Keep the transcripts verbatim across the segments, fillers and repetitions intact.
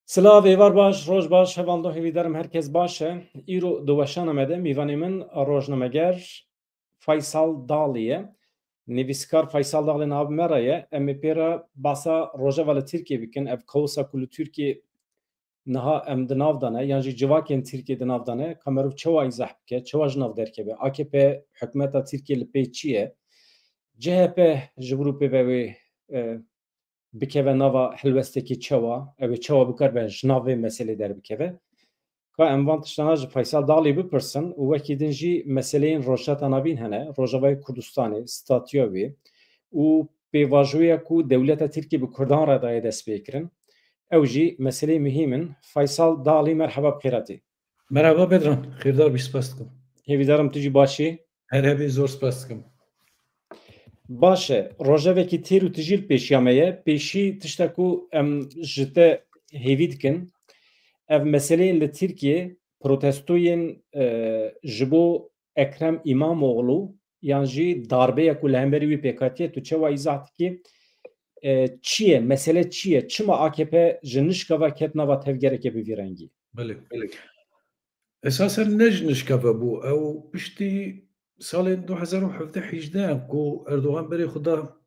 Silav, êvar baş, roj baş, hevalno, hêvîdarim her kes baş e. Îro di weşana me de mîvanê min rojnameger Faysal Dalî ye. Nivîskar Faysal Dalî niha bi me re ye. Em ê pê re basa rojeva li Tirkiyê bikin. Ev kaosa ku li Tirkiyê niha em di nav de ne, yan jî civakên Tirkiyê di nav de ne, ka merov çawa îzah bike, çawa ji nav derkeve? A K P hikûmeta Tirkiyê li pê çi ye? C H P ji vir û pê ve wê, e, bikeve nava helwestekî çawa, ew ê çawa bikaribe ji nav vê meselê derbikeve? Ka em van tiştana ji Faysal Dalî bipirsin û wekî din jî meseleyên Rojhilata Navîn hene, Rojavayê Kurdistanê, statuya wê û pêvajoya ku dewleta Tirkiyê bi Kurdan re daye destpêkirin. Ew jî meseleyê muhîm in. Faysal Dalî, merheba, bi xêr hatî. Merhaba Bedran, xêrdar bî, spas dikim. Hêvîdarim tu jî baş î. Her hebî, zor spas dikim. Baş e, rojevekî têr û tijî li pêşiya me ye. Pêşî tişta ku em ji te hêvî dikin, ev meseleyên li Tirkiyê, protestoyên, e, ji bo Ekrem Îmamoğlu yan jî darbeya ku li hemberî wî pêk hatiye, tu çawa îzah dikî? E, çi ye? Mesele çi ye? Çima A K P ji nişka ve ket nava tevgerekê bi vî rengî? Belê. Belê. Esasen ne ji nişka ve bû. Ew piştî salên du hezar û hevdeh hîjdeh ku Erdogan berê xwe da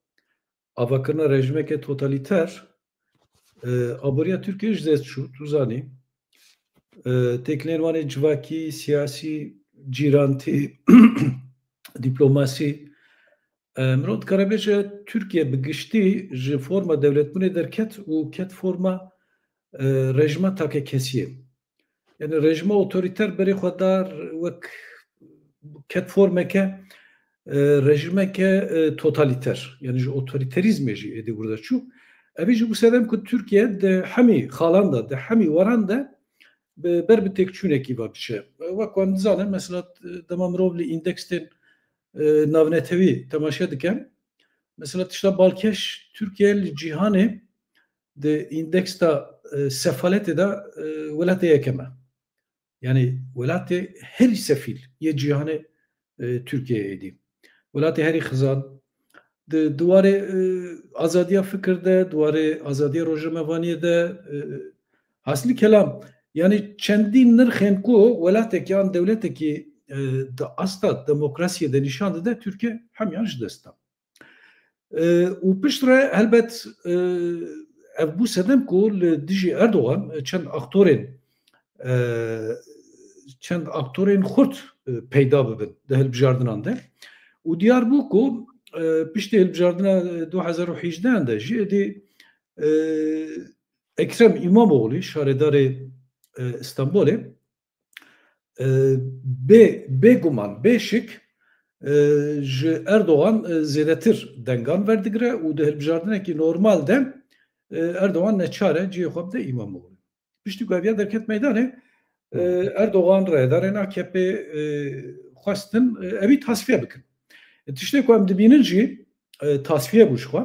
avakirina rejimeke totalîter, e, aboriya Tirkiyê ji dest çû, tu zanî. E, têkilên wan ê civakî, siyasî, cîrantî, dîplomasî, e, mirov dikare bêje, Tirkiye bi giştî ji forma dewletbûnê derket û ket forma, e, rejima takekesiyê. Yani rejima otorîter berê xwe da wek ket formeke, e, rejimeke, e, totalîter. Yani ji otorîterîzmê jî êdî wir de çû. Evî jî bû sedem ku Tirkiye di hemî xalan de, di hemî weran de bi, ber bi têkçûnekî ve biçe. Wek ku em dizanin, mesela, dema mirov li îndeks tên, e, navnetewî temaşe dike, mesela tişta balkêş, Tirkiye li cîhanê di îndeksa, e, sefaletê de, e, welatê yekem e. Yani welatê herî sefîl yê cîhanê, e, Tirkiye êdî. Welatê herî xizan. Di, di warê, e, azadiya fikir de, di warê azadiya rojnamevaniyê de, e, hasilî kelam, yani çendî nirxên ku welatekî an dewletekî, e, di asta demokrasiyê de nîşan dide, Tirkiye hemiyan ji dest da. E, û piştre helbet, e, ev bû sedem ku li dijî Erdogan, e, çend aktorên, e, çend aktorên xurt, e, peyda bibin di hilbijardinan de. Û diyar bû ku, e, piştî hilbijardina, e, du hezar û hejdehan de jî êdî, e, Ekrem Îmamoğlu, şaredarê, e, Stenbolê, e, bê, bêguman, bê şik, e, ji Erdogan, e, zêdetir dengan verdigire û di hilbijardinekî normal de, e, Erdogan neçar e cihê xwe bide Îmamoğlu. Piştî ku eviya derket meydanê, e, Erdogan, rayedarên A K P, e, xwestin, e, evî tasfiye bikin. E, tiştê ku em dibînin jî, e, tasfiye bû ji xwe.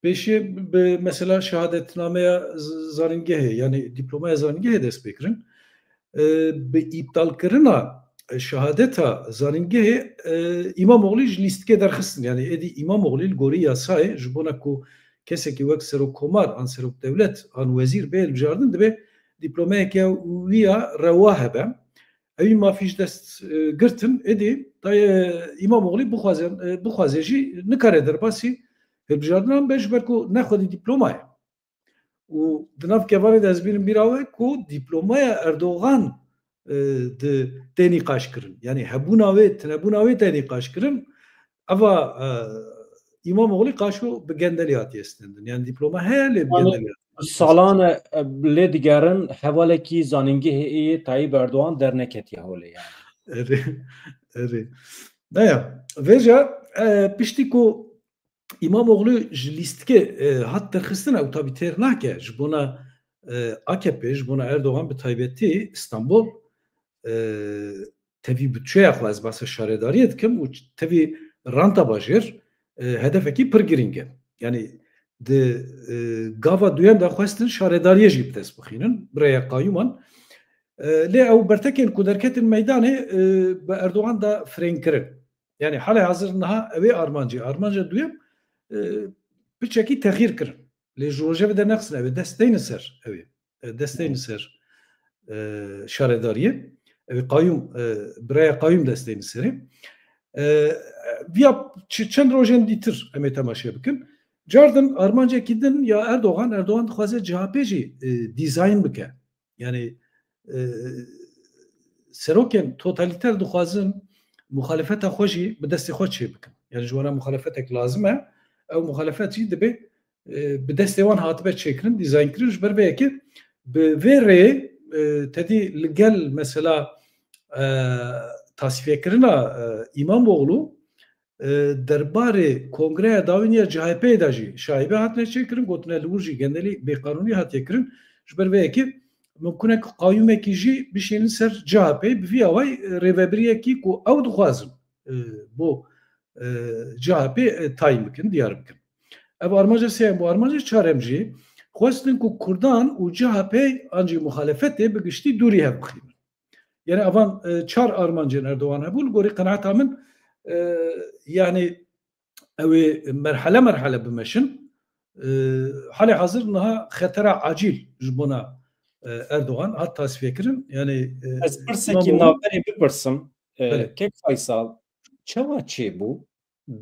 Pêşî bi mesela şehadetnameya z-, zanîngehê, yani diplomaya zanîngehê dest pê kirin. E, bi îptalkirina şehadeta zanîngehê, e, Îmamoğlu ji lîstikê derxistin. Yani êdî Îmamoğlu li gorî yasayê ji bona ku kesekî wek serokkomar an serokdewlet an wezîr bê hilbijardin, dibe dîplomayeke wî ya rewa hebe. Ewî mafî ji dest, e, girtin, êdî daye Îmamoğlu bixwaze, e, bixwaze jî nikare derbasî hilbijardinan be, ji ber ku ne xwedî dîploma ye. Û di nav kevanê de ez bînim bîra we ku dîplomaya Erdogan, e, di tê nîqaş kirin. Yani hebûna wê, tinebûna wê tê nîqaş kirin. Eva, e, Îmamoğlu qaşo bi gendelî hatiye stendin. Yani dîploma heye lê bi Yani gendelî hatiye. Salan e, lê digerin, hevalekî zanîngehê ê Tayyip Erdogan derneketiye holê yani. Erê, erê. Naya, vêca, e, piştî ku Îmamoğlu ji lîstikê, e, hat derxistin, ew tabî têr nake, ji bona, e, A K P, ji bona Erdogan bi taybetî Stenbol, e, tevî budçeya xwe, ez behsa şaredariyê dikim, û tevî ranta bajêr, e, hedefekî pir girîng e. Yani di, e, gava duyem de xwestin şaredariyê jî bi dest bixînin, bi rêya qayûman. E, lê ew bertekên ku derketin meydanê, e, bi Erdogan de firênkirin. Yani halê hazir niha ew ê armancê, armanca duyem, e, piçekî texîr kirin. Lê ji rojevê de nexistin, ew ê dest deynin ser ew ê. e, desteyni ser, e, şaredariyê. Ew ê qayûm, e, bi raya qayûm desteyni serê. E, viya çi-, çend rojên dîtir em ê temaşe bikin. Cardin armancekî din ya Erdogan, Erdogan dixwaze C H P jî, e, dîzayn bike. Yani, e, serokên totalîter dixwazin muxalefeta xwe jî bi destê xwe çêbikin. Yani ji wana muxalefetek lazim e. Ew muxalefet jî dibe, e, bi destê wan hatibe çêkirin, dîzaynkirin. Ji ber vê yekê bi vê rêyê, e, tedî li gel mesela, e, tasfiyekirina, e, Îmamoğlu, e, derbarê kongreya dawîn ya C H P'ê de jî şaîbe hatine çêkirin, gotine li wir jî genelî bêqanûnî hatiye kirin. Ji ber vê yekê mimkun e ku qayûmekî jî bişînin ser C H P'ê, bi vî awayî, e, rêvebiriyekî ku ew dixwazin, e, bo, e, C H P, e, tayîn bikin, diyar bikin. Ev armanca sêyem bû. Armanca çarem jî xwestin ku Kurdan û C H P an jî muxalefetê bi giştî dûrî hev bixînin. Yani evan, e, çar armancên Erdogan hebû. Li gorî qenaeta min, e, yani ew ê merhele merhele bimeşin. E, halê hazir niha xetera acîl ji bona, e, Erdogan hat tasfiye kirin. Yani, e, Ez pirsekî navberê bipirsim. E, Belê. Kek Faysal, çawa çêbû?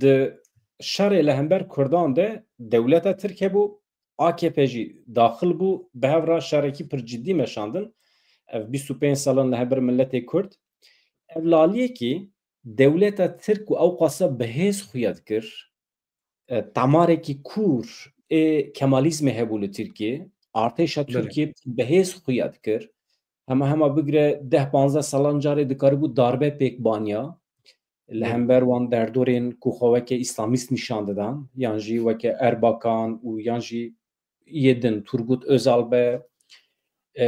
Di şerê li hember Kurdan de dewleta Tirk hebû, A K P jî daxil bû, bi hev re şerekî pir cidî meşandin. Ev bîst û pênc salan li hember miletê Kurd. Ev li aliyekî dewleta Tirk ku ew qasa bi hêz xuya dikir, e, temarekî kûr ê Kemalîzmê hebû li Tirkiyê. Artêşa Belê. Tirkiyê bi hêz xuya dikir. Hema hema bigire deh panzdeh salan carê dikaribû darbe pêk baniya. Li Belê. hember wan derdorên ku xwe weke îslamîst nîşan didan, yan jî weke Erbakan û yan jî yê din Turgut Özal be. E,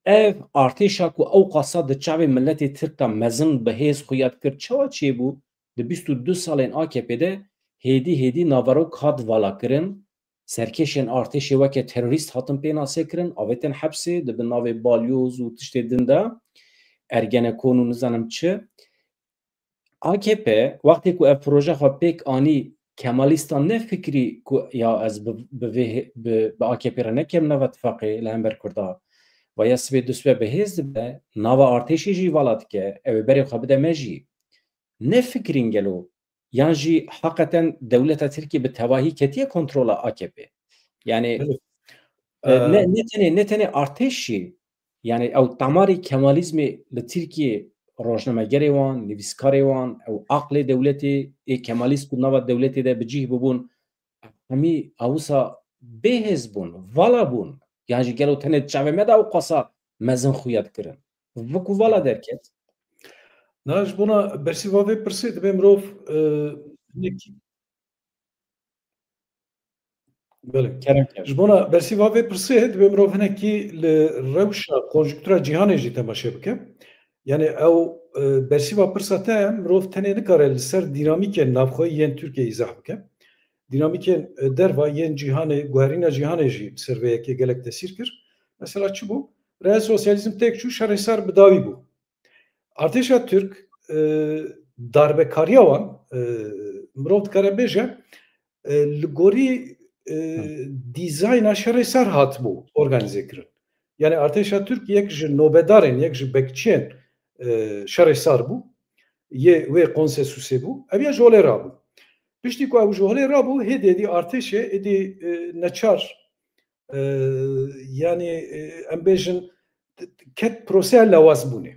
ev artêşa ku ew qasa di çavê miletê Tirk de mezin bi hêz xuya dikir, çawa çêbû? Di bîst û du salên A K P de hêdî hêdî naverok hat vala kirin. Serkêşên artêşê weke terorîst hatin pênasekirin, avêtin hepsê, di bin navê balyoz û tiştê din de, Ergenekon û nizanim çi. A K P, wextê ku ev proje xwe pêk anî, Kemalîstan nefikirî ku ya ez bi, bi vê hê-, bi, bi A K P re nekem nava tifaqê li hember Kurda. Va ya sibê dusbe bi hêz dibe, nava artêşê jî vala dike, ew ê berê xwe bide me jî. Nefikirîn gelo, yan jî heqeten dewleta Tirkiyê bi tevahî ketiye kontrola A K P? Yani, Belê. e, ne, Ee, ne tenê, ne tenê artêş jî, yani ew tamarê Kemalîzmê li Tirkiyê, rojnamegerê wan, nivîskarê wan, ew aqlê dewletê ê Kemalîst ku nava dewletê de bi cih bibûn, hemî awisa bêhêz bûn, vala bûn. Yan jî gelo tenê çavê me de ew qasa mezin xuya dikirin. Viku vala derket. Na, ji bona bersîva vê pirsê dibe mirov, e, hinekî. Belê. Kerem, kerem. Ji bona bersîva vê pirsê dibe mirov hinekî li rewşa konjuktura cîhanê jî temaşe bike. Yani ew, e, bersîva pirsa te mirov tenê nikare li ser dînamîkên navxweyî yên Tirkiyeyê îzah bike. Dînamîkên, e, derva yên cîhanê, guherîna cîhanê jî li ser vê yekê gelek tesîr kir. Mesela çi bû? Raya sosyalîzm têk çû, şerê sar bi dawî bû. Artêşa Tirk, e, darbekariya wan, e, mirov dikare bêje, e, li gorî, e, Hı. dîzayna şerê sar hatibû organîze kirin. Yani artêşa Tirk yek ji nobedarên, yek ji bekçiyên, e, şerê sar bû. Yê wê konsensusê bû. Ev ya ji holê rabû. Piştî ku ew ji holê rabû, hêdî hêdî artêşê êdî, e, neçar, e, yani, e, em bêjin, ket proseya lawazbûnê.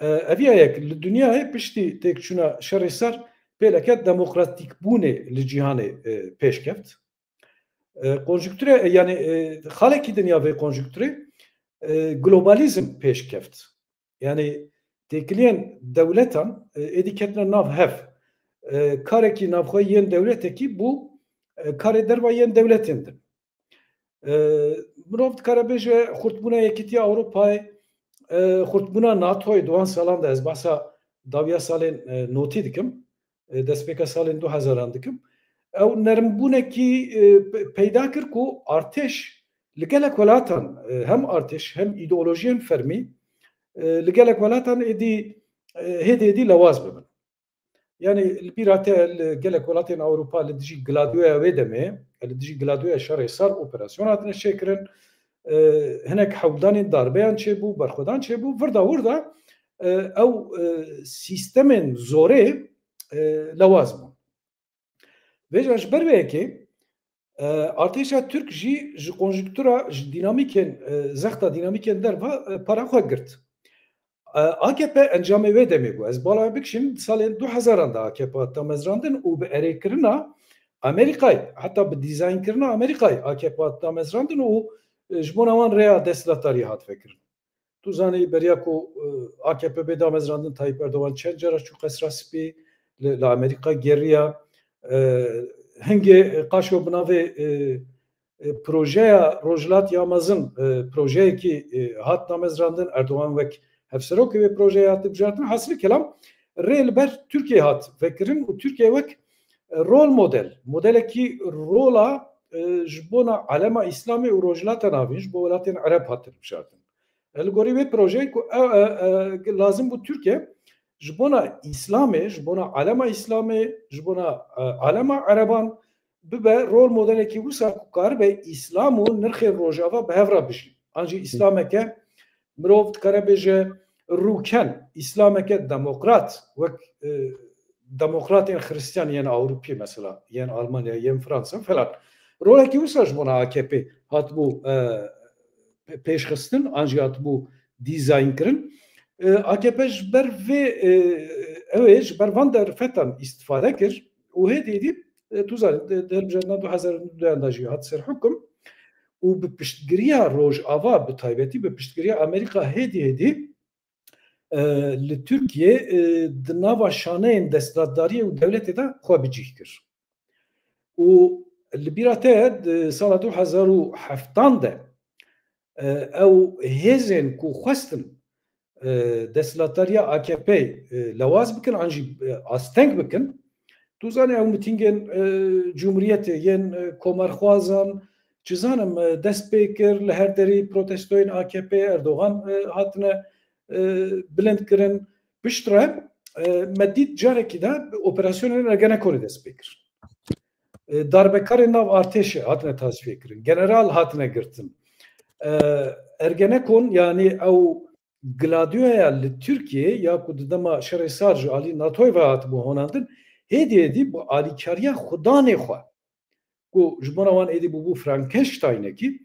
E, ev ya yek, li dinyayê piştî têkçûna şerê sar pêleke demokratîkbûnê li cîhanê, e, pêş keft. E, konjukture, e, yani, e, xalekî dinya vê konjukturê, e, globalizm pêş keft. Yani têkiliyên dewletan, e, êdî ketine nav hev. E, karekî navxwe yên dewletekî bû, e, karê derva yên dewletên din. E, mirov dikare bêje xurtbûna Yekîtiya Ewropayê, e, xurtbûna NATOyê di wan salan de, ez behsa dawiya salên, e, notî dikim, e, destpêka salên du hezaran dikim. Ew nermbûnekî, e, pe-, peyda kir ku artêş li gelek welatan, e, hem artêş hem îdeolojiyên fermî, e, li gelek welatan êdî, e, hêdî hêdî lewaz bibin. Yani li bîra te li gelek welatên Ewropa li dijî Gladioya wê demê, li dijî Gladioya şerê sar operasyon hatine çêkirin. E, hinek hewldanên darbeyan çêbû, berxwedan çêbû, virda wirda, e, ew, e, sîstemên zorê, e, lewaz bûn. Vêca ji ber vê yekê, e, artêşa Tirk jî ji konjunktura, ji dînamîkên, e, zexta dînamîkên derva, e, para xwe girt. E, A K P encamê wê demê bû. Ez bala wê bikişînim, di salên du hezaran de A K P hat damezrandin û bi erêkirina Amerîkayê, heta bi dîzaynkirina Amerîkayê A K P hat damezrandin û, e, ji bona wan rêya desthilatdariyê hat vekirin. Tu zanî beriya ku, e, A K P bê damezrandin, Tayyip Erdogan çend cara çû Qesra Spî, li, li Amerîka geriya. E, hingê qaşo bi navê, e, e, projeya Rojhilat ya Mezin, e, projeyekî, e, hat damezrandin, Erdogan wek hevserokê wê projeyê hat bijartin. Hasilî kelam, rê li ber Tirkiyeyê hat vekirin û Tirkiye wek, e, rol model, modelekî rola, e, ji bona alema Îslamê û Rojhilata Navîn, ji bo welatên Ereb hat hilbijartin. E, li gorî wê projeyê ku, e, e, e, lazim bû Tirkiye ji bona Îslamê, ji bona alema Îslamê, ji bona, e, alema Ereban bibe rol modelekî wisa ku karibe Îslam û nirxên Rojava bi hev re bijîn. An jî Îslameke mirov dikare bêje rûken, Îslameke demokrat, wek, e, demokratên Xristiyan yên Ewropî mesela, yên Almanya, yên Fransa falan. Rolekî wisa ji bona A K P hatibû, e, pê-, pêşxistin, an jî hatibû dîzaynkirin. E, A K P ji ber vê, e, ew ê ji ber van derfetan îstifade kir û hêdî hêdî, e, tu zanî, di, di hilbijartina du hezar û duyan de jî hat ser hukum û bi piştgiriya Rojava, bi taybetî bi piştgiriya Amerîka hêdî hêdî, e, li Tirkiye, e, di nava şaneyên desthilatdariyê û dewletê de xwe bi cih kir. Û li bîra te di sala du hezar û heftan de, e, ew hêzên ku xwestin, e, desthilatdariya A K P, e, lewaz bikin, an jî, e, asteng bikin, tu zanî ew mitîngên, e, cumhuriyetê yên, e, komarxwazan, çi zanim, e, dest pê kir, li her derî protestoyên A K P, Erdogan, e, hatine, e, bilind kirin. Piştre, e, me dît carekî de operasyonên Ergenekonê dest pê kir. E, darbekarên nav artêşê hatine tasfiye kirin. General hatine girtin. E, Ergenekon, yanî ew Gladioya li Tirkiyeyê ya ku di dema şerê sar ji alî NATOyê ve hatibû honandin, hêdî hêdî bi alîkariya xudanê xwe, ku ji bona wan êdî bûbû Frankensteinekî,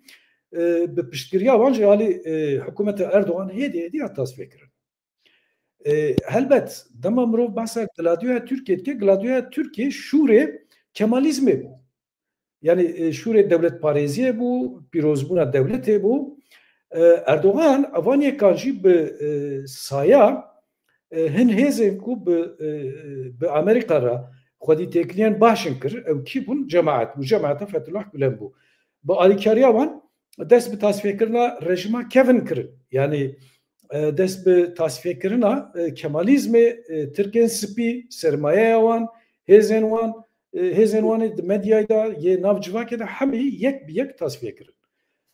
e, bi piştgiriya wan ji alî, e, hikûmeta Erdogan hêdî hêdî hat tasfiye kirin. E, helbet, dema mirov behsa Gladioya Tirkiyê dike, Gladioya Tirkiyê şûrê Kemalîzmê bû. Yani, e, şûrê dewletparêziyê bû, pîrozbûna dewletê bû. E, Erdogan, evan yekan jî bi, e, saya, e, hin hêzên ku bi, e, bi Amerîka re xwedî têkiliyên baş in kir, ew kî bûn? Cemaet bû, cemaeta Fethullah Gulen bû. Bi alîkariya wan dest bi tasfiyekirina rejîma Kevin kirin. Yani, e, dest bi tasfiyekirina, e, Kemalizmê, e, Tirkên spî, sermayeya wan, hêzên wan, e, hêzên wan ê di medyayê de, yê nav civakê de hemî yek bi yek tasfiye kirin.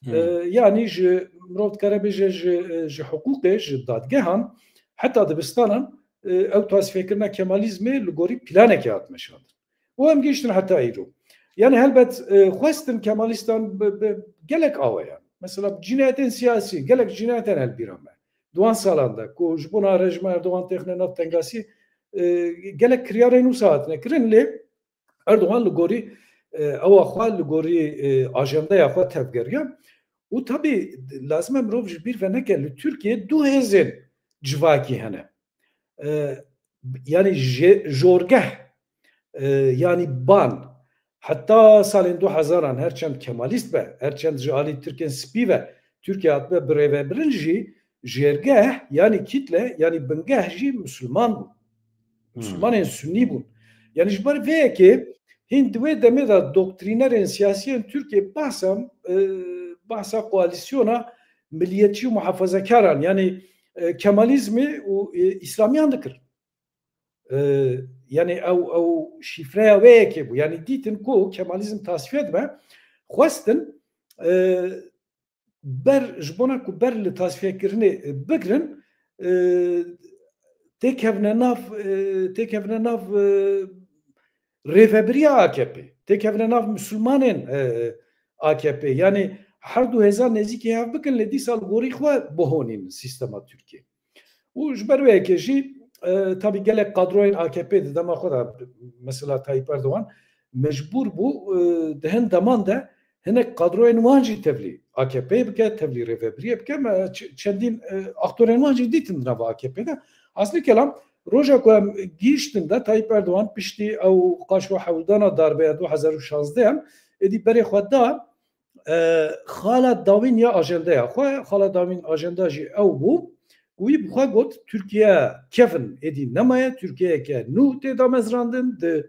Hmm. E, yanî ji, mirov dikare bêje ji, e, ji hiqûqê, ji dadgehan, heta dibistanan, e, ew tasfiyekirina Kemalizmê li gorî planekê hat meşandin. Û em gihiştin heta îro. Yani helbet, e, xwestin Kemalîstan bi, bi gelek aweyan. Mesela cinayetên siyasî, gelek cinayetên el bîra me. Di wan salan de ku ji bona rejîma Erdogan têxine nav tengasî, e, gelek kiryarên wisa hatine kirin, lê Erdogan li gorî, e, ewa xwe, li gorî, e, ajendeya xwe tevgeriya. Û tabî lazim e mirov ji bîr veneke, li Tirkiye du hêzên civakî hene. E, yani je-, jorgeh, e, yani ban, heta salên du hezaran her çend Kemalîst be, her çend ji alî Tirkên spî ve Tirkiye hatibe birêvebirin jî, jêrgeh, yani kitle, yani bingeh jî Musulman bû. Hmm. Musulmanên Sunnî bûn. Yani ji ber vê yekê hîn di wê demê de doktrînerên siyasiyên Tirkiye bahsa, e, bahsa koalîsyona milliyetçî û muhafazekaran, yani, e, Kemalîzmê û, e, Îslamiyan dikirin. E, yani ew, ew şîfreya wê yekê bû. Yani dîtin ku Kemalizm tasfiye dibe, xwestin, e, ber, ji bona ku ber li tasfiyekirinê, e, bigirin, e, têkevne nav, e, têkevne nav, e, rêvebiriya A K P, têkevne nav misilmanên, e, A K P. Yanî her du hêzan nêzîkî hev bikin, lê dîsa li gorî xwe bihonîn sîstema Tirkiyê. Û ji ber wê yekê jî, e, tabî gelek kadroyên A K P di dema xwe de, mesela Tayyip Erdogan, mecbûr bû, e, di hin deman de hinek kadroyên wan jî tevlî A K P bike, tevlî rêvebiriyê bike. Me ç-, çendîn, e, aktorên wan jî dîtin di nava A K P de. Aslî kelam, roja ku em gihîştin de Tayyip Erdogan piştî ew qaşo hewldana darbeya du hezar û şazdeh em êdî berê xwe da, e, xala dawîn ya ajendeya xwe, xala dawîn ajenda jî ew bû. Wî bi xwe got, Tirkiye kevin êdî nemaye, Tirkiyeyeke nû tê damezrandin, di,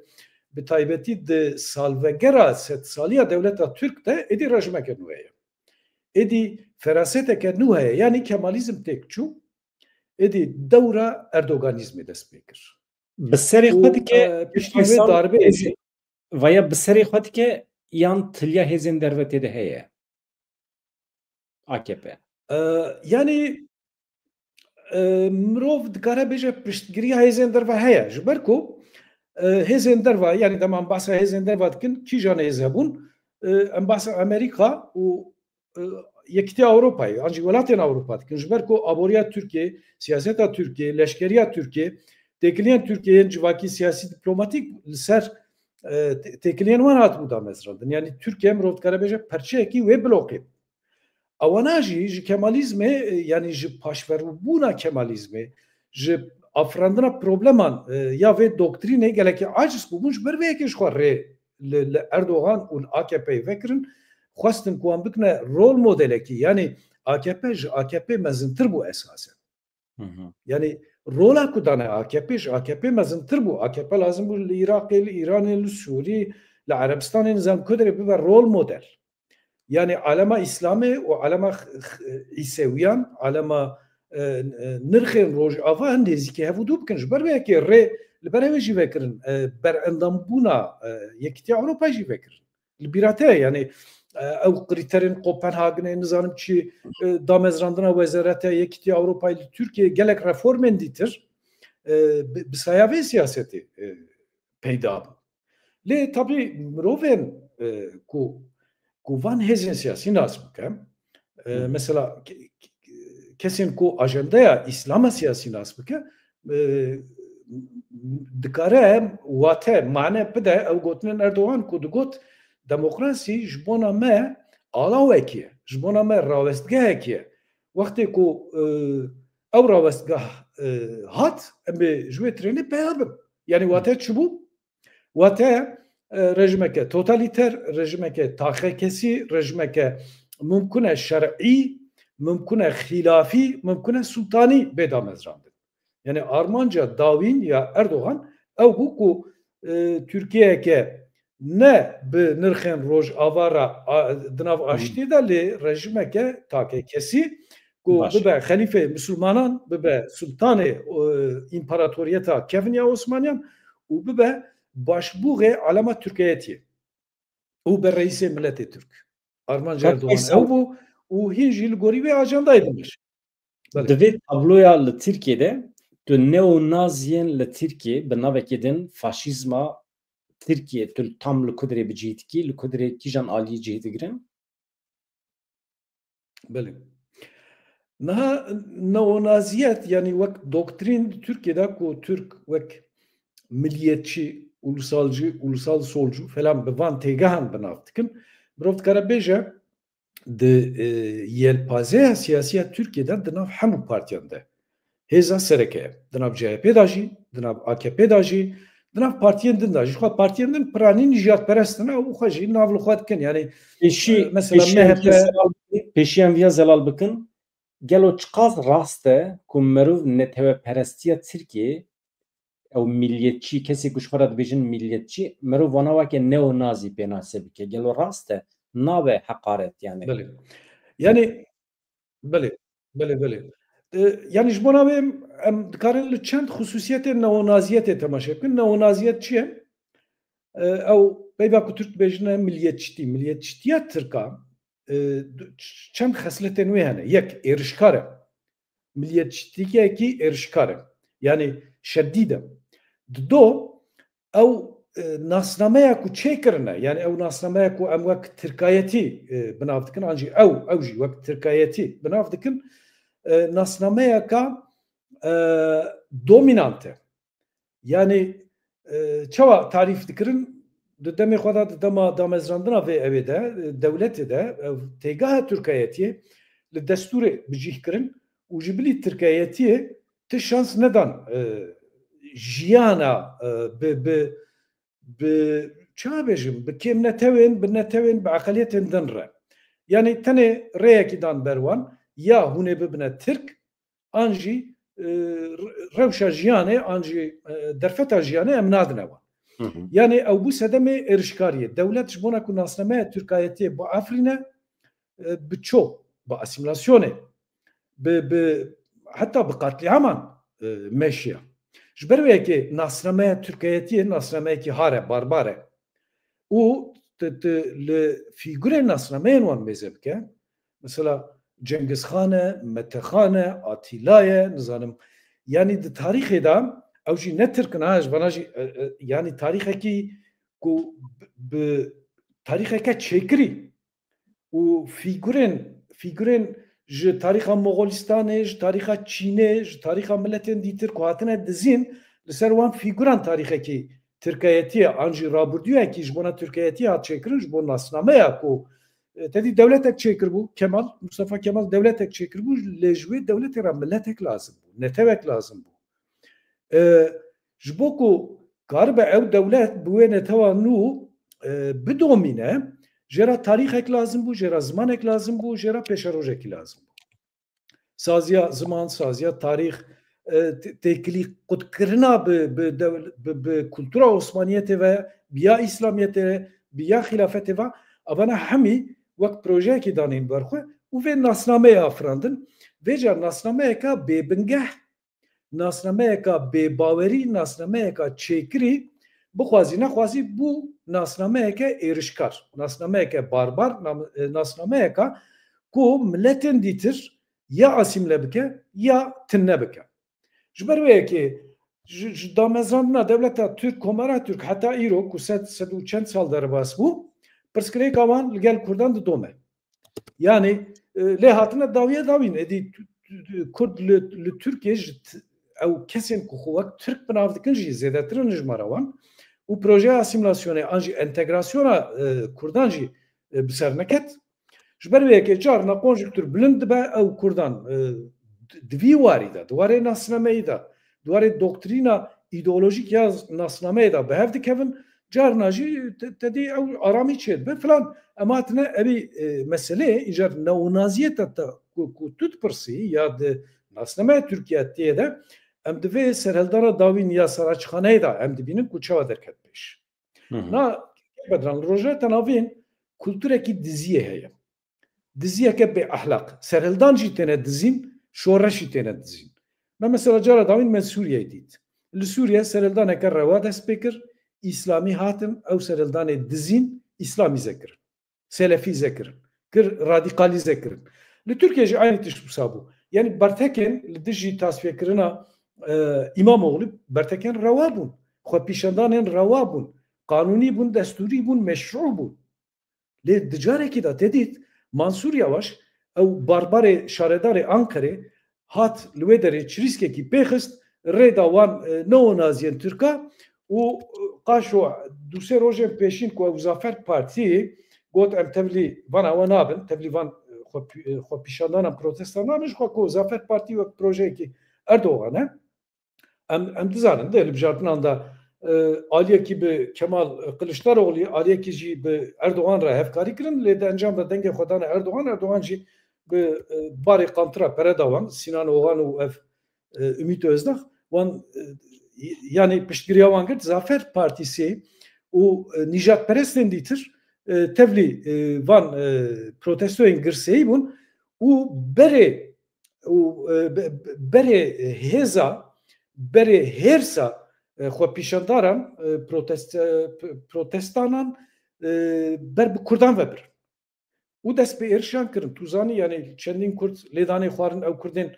bi taybetî di salvegera sedsaliya dewleta Tirk de êdî rejimeke nû heye. Êdî feraseteke nû heye, yanî Kemalîzm têk çû, êdî dewra Erdoganîzmê dest pê kir. Bi serê xwe Û, dike, e, piştî vê Faysal, darbeyê jî vaya bi serê xwe dike yan tiliya hêzên derve tê de heye? A K P. E, yanî, e, mirov dikare bêje piştgiriya hêzên derve heye. Ji ber ku, e, hêzên derve, yanî dema em behsa hêzên derve dikin, kîjan hêz hebûn? E, em behsa Amerîka û, e, Yekîtiya Ewropayê, an jî welatên Ewropa dikin. Ji ber ku aboriya Tirkiyê, siyaseta Tirkiyê, leşkeriya Tirkiyê, têkiliyên Tirkiyê yên civakî, siyasî, diplomatîk li ser, e, tê-, têkiliyên wan hatibû damezrandin. Yanî Tirkiye mirov dikare bêje perçeyekî wê bloqê. Ewana jî ji Kemalîzmê, e, yanî ji paşverûbûna Kemalîzmê, ji afirandina probleman, e, ya vê doktrînê gelekî aciz bûbûn, ji ber vê yekê ji xwe rê li, li Erdogan û li A K P'yê vekirin, xwestin ku wan bikine rol modelekî, yanî A K P ji A K P mezintir bû esasen. Hı hı. Yanî rola ku dane A K P ji A K P mezintir bû. A K P lazim bû li Iraqê, li Îranê, li Sûrî, li Erebistanê, nizam ku derê bibe rol model. Yanî alema Îslamê û alema x-, x-, Îsewiyan, alema, e, e, nirxên Rojava hin nêzîkî hev û dû bikin. Ji ber vê yekê rê li ber hevê jî vekirin, e, berendambûna, e, Yekîtiya Ewropayê jî vekirin. Li bîra te ye, yanî, e, ew krîterên Kopenhagenê, nizanim çi, e, damezrandina Wezareta Yekîtiya Ewropayê li Tirkiyê gelek reformên dîtir, e, bi, bi saya vê siyasetê, e, peyda bû. Lê tabî mirovên, e, ku, ku van hêzên siyasî nas bike, e, Hı. mesela ke-, ke-, kesên ku ajendeya Îslama siyasî nas bike, e, dikare wate, mane bide ew gotinên Erdogan ku digot, demokrasî ji bona me alawekî ye, ji bona me rawestgehekî ye. Wextê ku, e, ew rawestgeh, e, hat, em ê ji wê trênê peya bin. Yanî wate çi bû? Wate, e, rejimeke totalîter, rejimeke taqekesî, rejimeke mimkun e şer'î, mimkun e xîlafî, mimkun e sultanî bê damezrandin. Yanî armanca dawîn ya Erdogan ew bû ku, e, Tirkiyeyeke ne bi nirxên Rojava re, a, di nav Hı. aştiyê de, lê rejimeke takekesî ku Baş. bibe xelîfê misilmanan, bibe sultanê, e, împaratoriyeta kevin ya Osmaniyan û bibe başbûxê alema Tirkiyetiyê û be reîsê miletê Tirk. Armanc Kak Erdogan Faysal, ew bû û hîn jî li gorî wê ajandayê dimeşe. Belê. Di vê tabloya li Tirkiyê de tu neonaziyên li Tirkiyê bi navekê din faşîzma Tirkiyê tu tam li ku dirê bi cih dikî, li ku dirê kîjan aliyî cih digirin? Belê. Niha neonaziyet, yanî wek doktrîn di Tirkiyê de ku Tirk wek milliyetçi, ulusalcı, ulusal solcu falan bi van têgehan bi nav dikin, mirov dikare bêje, di, e, yelpazeya siyasî ya Tirkiyê de di nav hemû partiyan de hêza sereke ye. Di nav C H P de jî, di nav A K P de jî, di nav partiyên din de jî. Xwe partiyên din piranîn jiyatperest in, ew xwe jî nav li xwe dikin. Yanî, Pêşî, e, mesela pêşî em M H P viya zelal bikin, pêşî em viya zelal bikin, gelo çiqas rast e ku meriv neteweperestiya Tirkiyê, ew milliyetçî, kesê ku ji xwe re dibêjin milliyetçî, meriv wana weke neonazî pênase bike? Gelo rast e? Nabe heqaret yani? Belê. Yani, belê, belê, belê. E, yani ji bona wê em, em dikarin li çend xusûsiyetên neonaziyetê temaşe bikin. Neonaziyet çi ye? E, ew peyva ku Tirk dibêjine milliyetçîtî. Milliyetçîtiya Tirka, e, du-, ç-, çend xesletên wê hene. Yek, êrişkar e. Milliyetçîtiyekî êrişkar e. Yanî şedîd e. Dido, ew, e, nasnameya ku çêkirine, yanî ew nasnameya ku em wek tirkayetî, e, bi nav dikin, an jî ew, ew jî wek tirkayetî bi nav dikin, e, nasnameyeka, e, dominant e. Yanî, e, çawa tarîf dikirin? Di demê xwe de, di dema damezrandina vê ewê de, e, dewletê de, ev têgeha tirkayetiyê li destûrê bi cih kirin û ji bilî tirkayetiyê ti şans nedan, e, jiyana, e, bi, bi, bi, çawa bêjim, bi kêmnetewên, bi netewên, bi eqeliyetên din re. Yanî tenê rêyekî dan ber wan, ya hûn ê bibine Tirk, an jî, e, re-, rewşa jiyanê, an jî, e, derfeta jiyanê em nadine wan. Hı hı. Yanî ew bû sedemê êrişkariyê. Dewlet ji bona ku nasnameya Tirkayetiyê biafirîne, e, bi ço, bi asîmîlasyonê, bi, bi, heta bi qatlîaman, e, meşiya. Ji ber wê yekê nasnameya Tirkayetiyê nasnameyekî har e, barbar e. Û tu, tu li fîgurên nasnameyên wan mêze bike, mesela Cengiz Xan e, Mete Xan e, Atîla ye, nizanim. Yanî di tarîxê de ew jî ne Tirk in ha, ji vana jî, e, e, yanî tarîxekî ku bi, bi tarîxeke çêkirî û fîgurên, fîgurên ji tarîxa Moxolistanê, ji tarîxa Çînê, ji tarîxa miletên dîtir ku hatine dizîn, li ser wan fîguran tarîxekî tirkayetiyê an jî rabirdûyekî ji bona tirkayetiyê hat çêkirin, ji bo nasnameya ku, e, tevî dewletek çêkiribû, Kemal, Mustafa Kemal dewletek çêkiribû, lê ji wê dewletê re miletek lazim bû, netewek lazim bû. E, ji bo ku karibe ew dewlet bi wê netewa nû, e, bidomîne, jê re tarîxek lazim bû, jê re zimanek lazim bû, jê re pêşerojekî lazim bû. Saziya ziman, saziya tarîx, e, tê-, têkilî qutkirina bi, bi dewl-, bi, bi kultura Osmaniyetê ve, bi ya Îslamiyetê, bi ya xîlafetê ve, evana hemî wek projeyekî danîn ber xwe û vê nasnameyê afirandin. Vêca nasnameyeka bêbingeh, nasnameyeka bêbawerî, nasnameyeka çêkirî, bixwazî nexwazî bû nasnameyeke êrişkar, nasnameyeke barbar, nam-, e, nasnameyeka ku miletên dîtir ya asîmle bike ya tune bike. Ji ber wê yekê ji, ji damezrandina dewleta Tirk, Komara Tirk heta îro ku sed, sed û çend sal derbas bû, pirsgirêka wan li gel Kurdan didome. Yanî, e, lê hatine dawiye dawîn. Êdî tu-, tu-, tu-, Kurd li, li Tirkiyê ji t-, ew kesên ku xwe wek Tirk bi nav dikin jî zêdetir in ji me re wan. Û projeya asîmîlasyonê an jî entegrasyona, e, Kurdan jî, e, bi ser neket. Ji ber wê yekê carna konjuktur bilind dibe, ew Kurdan, e, di, di vî warî de, di warê nasnameyî de, di warê doktrîna îdeolojîk ya nasnameyê de bi hev dikevin, carna jî te-, tedî ew aramî çêdibe filan. Em hatine evî, e, meseleyê îcar neonaziyê te, te ku, ku tu dipirsî ya di nasnameya Tirkiye tê de, em di vê serhildana dawîn ya Saraçxaneyê de em dibînin ku çawa derket pêş. Hı hı. Na, Bedran, li Rojhilata Navîn kulturekî diziyê heye. Diziyeke bê ehlaq. Serhildan jî têne dizîn, şoreş jî têne dizîn. Me mesela cara dawîn me Sûriyeyê dît. Li Sûriye serhildaneke rewa dest pê kir, îslamî hatin, ew serhildanê dizîn, îslamîze kirin. Selefîze kirin. Kir, radîkalîze kirin. Li Tirkiye jî aynî tişt wisa bû. Yanî bertekên li dijî tasfiyekirina, e, Îmamoğlu bertekên rewa bûn. Xwepîşandanên rewa bûn. Qanûnî bûn, destûrî bûn, meşrû bûn. Lê di carekî de te dît, Mansûr Yavaş, ew barbarê şaredarê Anqerê, hat li wê derê çirîskekî pêxist, rê da wan, e, neonaziyên Tirka û, e, qaşo du sê rojên pêşîn ku ew Zafer Partî got, em tevlî van awe nabin, tevlî van, e, xwe-, e, xwepîşandanan, protesta nabin, ji xwe ku Zafer Partî wek projeyekî Erdogan e. Em, em dizanin, di hilbijartinan de, e, aliyekî bi Kemal Kiliçdaroglî, aliyekî jî bi Erdogan re hevkarî kirin, lê di encam de dengê xwe dane Erdogan, Erdogan jî bi, e, barê qantira pere da wan, Sinan Ogan û ev, e, Ümit Özdağ, wan, e, yanî piştgiriya wan girt, Zafer Partîsê û, e, nîjadperestên dîtir, e, tevlî, e, van, e, protestoyên girseyî bûn û berê û, e, be-, be-, berê hêza, berê hêrsa, e, xwepîşandaran, e, protest-, e, p-, protestanan, e, ber bi Kurdan ve bir. Û dest bi êrişan kirin. Tu zanî, yanî çendîn Kurd lêdanê xwarin, ew Kurdên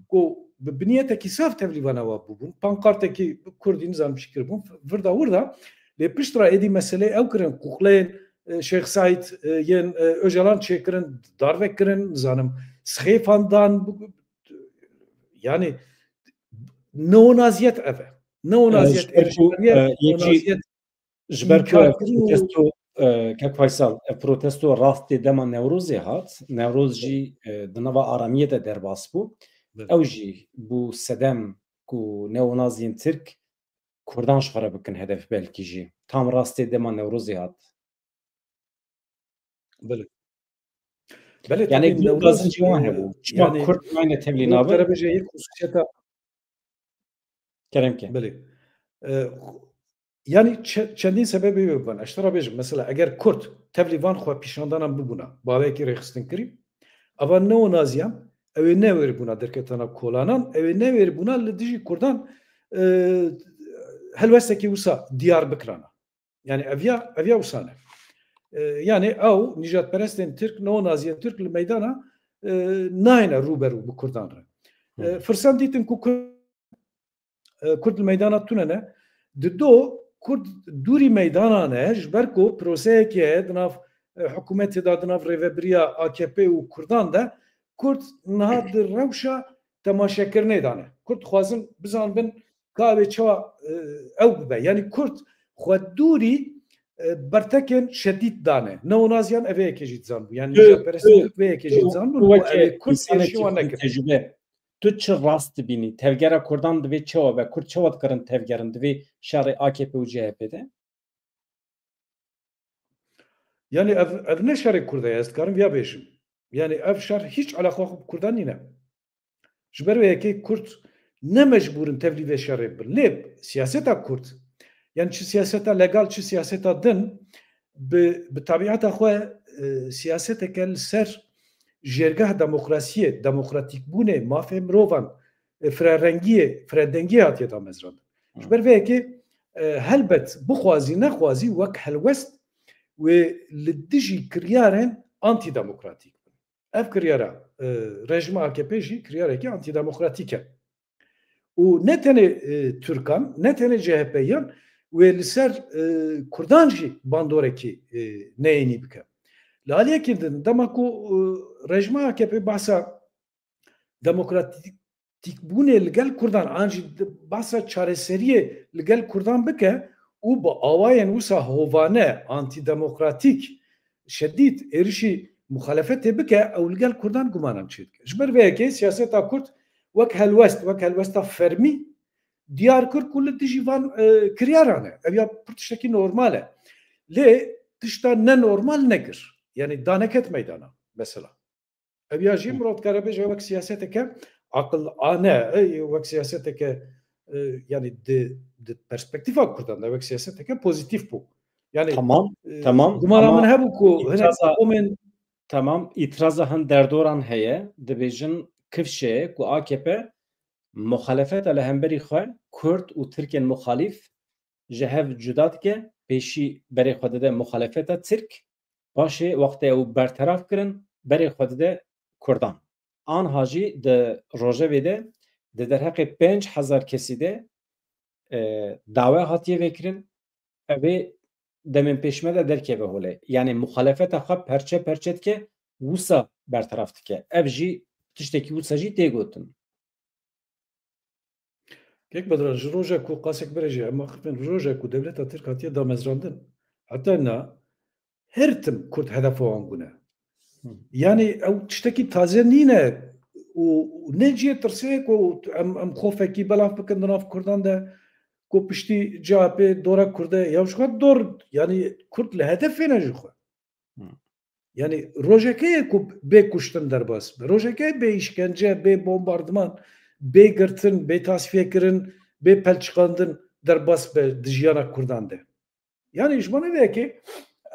ku bi biniyetekî saf tevlîvana wa bûbûn. Pankartekî kurdî nizam çi kiribûn. Virda wirda lê pişt re êdî meseleyê ew kirin, quqleyên, e, Şêx Seîd, e, yên, e, Ocalan çêkirin, darve kirin, nizanim, sixêfan dan, bu, yani neonaziyet ev e. Neonaziyet, e, ji ber ku, êrişkariye, e, yekî neonaziyet. Ji ber ku ev protesto, e, kek Faysal, ev protesto rastê dema Newrozê hat. Newroz jî, e, di nava aramiyê de derbas bû. Belê. Ew jî bû sedem ku neonaziyên Tirk Kurdan ji xwe re bikin hedef belkî jî. Tam rastê dema Newrozê hat. Belê. Belê, yanî tabii, Newroz, gazincî wan, e, hebû. Çima, yani, Kurd nayne tevlî nabin? Kerem ke. Belê. E, yani çe-, çendîn sebebê wê bibin. Ez te re bêjim, mesela eger Kurd tevlî van xwe pîşandanan bibûna, bavekî rêxistin kirî, ava neonaziyan, ew ê newêribûna derketana kolanan, ew ê newêribûna li dijî Kurdan, e, helwestekî wisa diyar bikirana. Yani ev ya, ev ya wisa ne. E, yani ew nîjadperestên Tirk, neonaziyên Tirk li meydana, e, nayêne rûberû bi Kurdan re. E, firsen dîtin ku Kurd, e, Kurd li meydana tune ne. Di do Kurd dûrî meydana ne, ji ber ku proseyekê heye di nav, e, hikûmetê de, di nav rêvebiriya A K P û Kurdan de, Kurd niha di rewşa temaşekirinê de ne. Kurd dixwazin bizanibin ka ew ê çawa, e, ew bibe. Yanî Kurd xwe dûrî, e, bertekên şedîd dane. Neonaziyan ev ê yekê jî dizanibû. Yanî nîjadperestên Tirk vê yekê jî dizanibûn û ew ê Kurd êrişî wan nekirin. Tecrube. Tu çi rast dibînî? Tevgera Kurdan divê çawa be? Kurd çawa dikarin tevgerin? Divê şerê A K P û C H P de? Yani ev, ev ne şerê Kurd e, ez dikarim viya bêjim. Yani ev şer hiç alaqa xwe bi Kurdan nîne. Ji ber wê yekê Kurd ne mecbûr in tevlî vê şerê bin. Lê siyaseta Kurd, yani çi siyaseta legal, çi siyaseta din, bi, bi tabiata xwe, e, siyaseteke li ser jêrgeh demokrasiyê, demokratîkbûnê, mafê mirovan, e, firerengiyê, firedengiyê hatiye damezrandin. Ji ber vê yekê, e, helbet bixwazî nexwazî wek helwest wê li dijî kiryarên antîdemokratîk bin. Ev kiryara, e, rejîma A K P jî kiryarekî antîdemokratîk e. Û ne tenê, e, Tirkan, ne tenê C H P yan wê li ser, e, Kurdan jî bandorekî, e, neyênî bike. Li aliyekî din, dema ku, e, rejîma A K P behsa demokratîkbûnê li gel Kurdan, an jî di-, behsa çareseriyê li gel Kurdan bike û bi awayên wisa hovane, antîdemokratîk, şedîd êrişî muxalefetê bike, ew li gel Kurdan gumanan çêdike. Ji ber vê yekê siyaseta Kurd wek helwest, wek helwesta fermî diyar kir ku li dijî van, e, kiryaran e. Ev ya pir tiştekî normal e. Lê tişta nenormal nekir. Yani daneket meydana mesela. Ev ya jî mirov dikare bêje wek siyaseteke aqilane, e, wek siyaseteke, e, yani di, di perspektîfa Kurdan de wek siyaseteke pozîtîf bû. Yani, tamam, e, tamam, gumana min hebû ku hinek qomên... Tamam, îtiraza hin derdoran heye, dibêjin kifşe ku A K P muxalefeta li hemberî xwe Kurd û Tirkên muxalîf ji hev cuda dike, pêşî berê xwe dide muxalefeta Tirk, paşê wextê ew berteraf kirin, berê xwe dide Kurdan. Anha jî di rojevê de di derheqê pênc hezar kesî de, e, dawe hatiye vekirin, ev ê demên pêş me de derkeve holê. Yani muxalefeta xwe perçe perçe dike, wisa berteraf dike. Ev jî tiştekî wisa jî tê gotin. Kek Bedran, ji roja ku qasek berê jî em axifin, roja ku dewleta Tirk hatiye damezrandin, heta na her tim Kurd hedefa wan bûne. Hı. Yani ew tiştekî taze nîne û ne cihê tirsê ku em, em xofekî belav bikin di nav Kurdan de ku piştî C H P dora Kurd e. Ya ji xwe dor, yani Kurd li hedefê ne ji xwe. Hı. Yani rojeke ye ku bê kuştin derbas be. Rojeke bê îşkence, bê bombardiman, bê girtin, bê tasfiyekirin, bê pelçiqandin derbas be di jiyana Kurdan de. Yani ji bo vê yekê,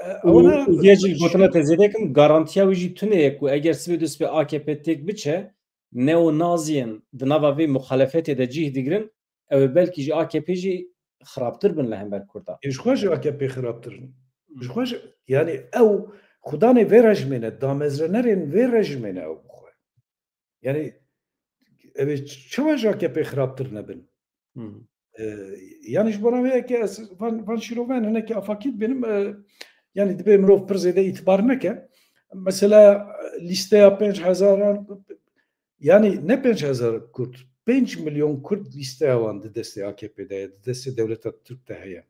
e, û, ewana û diye jî gotina te zêde kim, garantiya wî jî tune ye ku eger sibê du sibê A K P têk biçe, neonaziyên di nava vê muxalefetê de cih digirin, ew ê belkî ji A K P jî xirabtir bin li hember Kurdan. Ê, ji xwe ji A K P xirabtir in. Ji xwe ji, yani ew xudanê vê rejimê ne, damezrenerên vê rejimê ne ew bi xwe. Yani Ev ê çawa ji A K P xirabtir nebin? Hmm. E, yani ji bona vê yekê ez van, van şîrovan hinekî afakî dibînim, e, yani dibê mirov pir zêde îtibar neke. Mesela, e, lîsteya pênc hezaran, yani ne pênc hezar Kurd, pênc milyon Kurd lîsteya wan di destê A K P de ye, di destê dewleta Tirk de heye.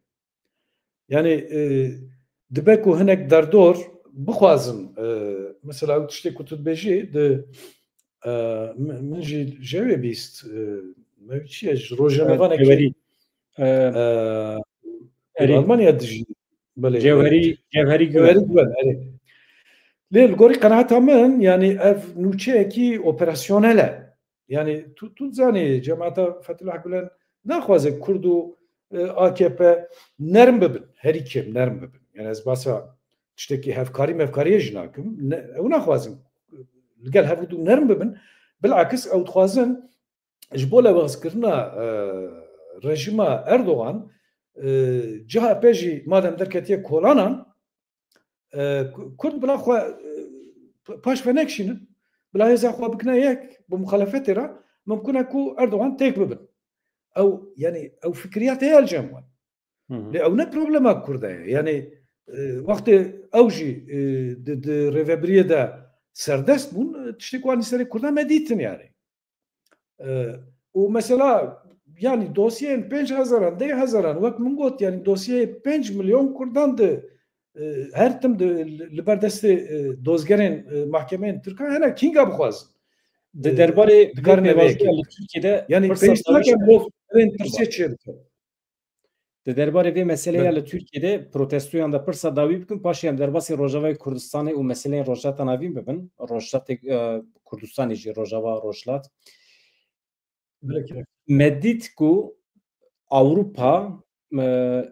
Yani, e, dibe ku hinek derdor bixwazin, e, mesela ew tiştê ku tu dibêjî, di, e, min, min jî ji wê bîst, e, me çi ye, ji rojnamevanekî, Cewherî. E, e, Erî. Almanya dijî. Belê, Cewherî, Cewherî Güven. Cewherî Güven, erê. Lê li gorî qenaeta min, yani ev nûçeyekî operasyonel e. Yani tu, tu zanî cemaeta Fethullah Gulen naxwaze Kurd û, e, A K P nerm bibin. Herî kêm nerm bibin. Yani ez basa tiştekî hevkarî mevkariyê jî nakim. Ne, ew naxwazin li gel hev û du nerm bibin. Bilakis ew dixwazin ji bo lewazkirina, e, rejîma Erdogan, e, C H P jî madem derketiye kolanan, e, Ku-, Kurd bila xwe, e, p-, paş ve nekişînin, bila hêza xwe bikine yek bi muxalefetê re, mimkun e ku Erdogan têk bibin. Ew, yani ew fikriyat heye li cem wan. Hı hı. Lê ew ne problema Kurda ye. Yani, e, wextê ew jî, e, di, di rêvebiriyê de serdest bûn, e, tiştê ku anî serê Kurda me dîtin yani. E, û mesela, yani dosyeyên pênc hezaran, deh hezaran, wek min got, yani dosyeyê pênc milyon Kurdan di, e, her tim di, li, li ber destê, e, dozgerên, e, mahkemeyên Tirkan hene, kînga bixwazin. Di, e, derbarê vê dikarin eve pêvajoya yekê. Li Tirkiyê de yani pirsa pêwîst nake dawî mirov berên tirsê çêbike. Di derbarê vê meseleyê ya Belê. Li Tirkiyê de protestoyan de pirsa dawî bikin, paşê em derbasî Rojavayê Kurdistanê û meseleyên Rojhilata Navîn bibin. Rojhilatê, e, Kurdistanê jî, Rojava, Rojhilat. Belê ki. Me dît ku Ewropa, e,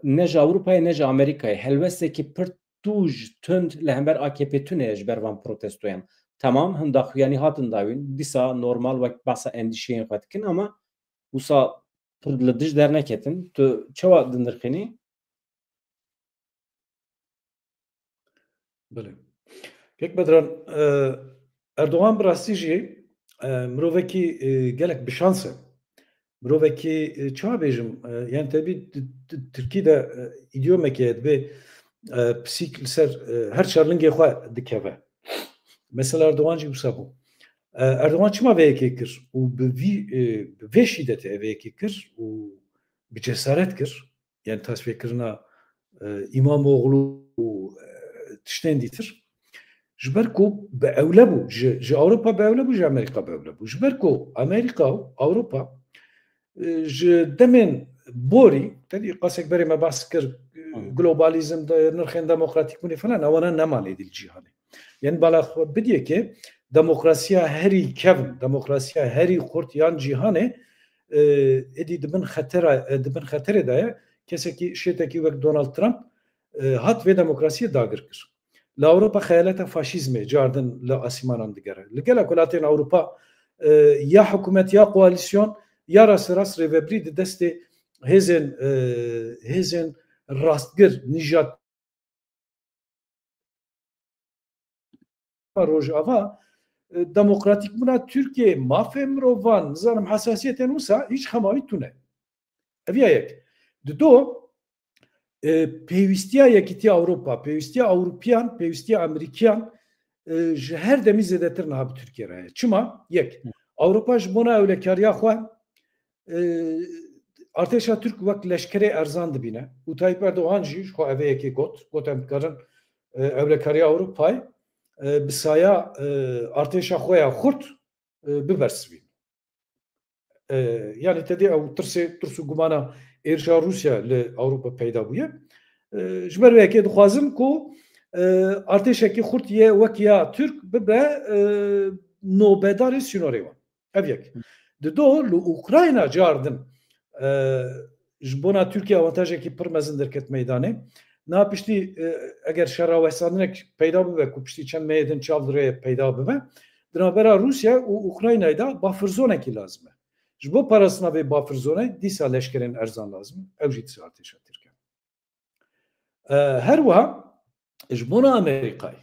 ne ji Ewropayê ne ji Amerîkayê helwestekî pir tûj, tund li hember A K P tune ye ji ber van protestoyan. Temam, hin daxuyanî hatin dawîn, dîsa normal wek behsa endîşeyên xwe dikin, ama wisa pir li dij derneketin. Tu çawa dinirxînî? Belê. Kek Bedran, e, Erdogan bi rastî jî, e, mirovekî, e, gelek bi şans e. Mirovekî, e, çawa bêjim, e, yani tebî di, di, Tirkî de, e, îdiyomekê ye, dibê, e, pisîk li ser, e, her çar lingê xwe dikeve. Mesela Erdogan jî wisa bû. E, Erdogan çima vê yekê kir û bi vî, e, bi vê şîdetê vê yekê kir û bi cesaret kir? Yani tasfiyekirina, e, Îmamoğlu û, e, tiştên dîtir. Ji ber ku bi ewle bû, ji, ji Ewropa bi ewle bû, ji Amerîka bi ewle bû. Ji ber ku Amerîka û Ewropa, e, ji demên borî, tedî qasek berê me behs kir, e, Hmm. globalizm de, nirxên demokratîk bûnê falan, ewana nemalê dî li cîhanê. Yani bala xwe bidiyekê demokrasiya herî kevn, demokrasiya herî xurt yan cîhanê, e, êdî di bin xetera, e, di bin xeterê de ye. Kesekî şêtekî wek Donald Trump, e, hat vê demokrasiyê dagir kir. Li Ewropa xeyaleta faşîzmê cardin li asîmanan digere. Li gelek welatên Ewropa, e, ya hikûmet ya koalîsyon ya rasterast rêvebirî di destê hêzên, e, hêzên rastgir, nîjat Rojava, e, demokratîkbûna Tirkiyeyê, mafê mirovan, nizanim hesasiyetên wisa hîç xema wî tune. Ev ya yek. Di do, e, pêwîstiya Yekîtiya Ewropa, pêwîstiya Ewropiyan, pêwîstiya Amerîkiyan, e, ji her demî zêdetir niha bi Tirkiye re heye. Çima? Yek. Ewropa ji bona ewlekariya xwe, e, artêşa Tirk wek leşkerê erzan dibîne. Û Tayyip Erdogan jî ji xwe evê yekê got. Got, em dikarin, e, ewlekariya Ewropayê, e, bi saya, e, artêşa xwe ya xurt, e, bibersivîn. E, yani tedê ew tirsê, tirs û gumana êrişa Rûsya li Ewropa peyda bûye. E, ji ber vê yekê dixwazin ku, e, artêşekî xurt yê wek ya Tirk bibe, e, nobedarê sînorê wan. Ev yek. Di do li Ukrayna cardin, e, ji bona Tirkiye avantajekî pir mezin derket meydanê. Niha piştî, e, eger şerrawesaninek peyda bibe ku piştî çend mehê din çav dirê peyda bibe, di navbera Rûsya û Ukraynayê de buffer zonekî lazim e. Ji bo parastina vê buffer zonê dîsa leşkerên erzan lazim e. Ew jî dîsa artêşa Tirk e. E, her wiha ji bona Amerîkayê,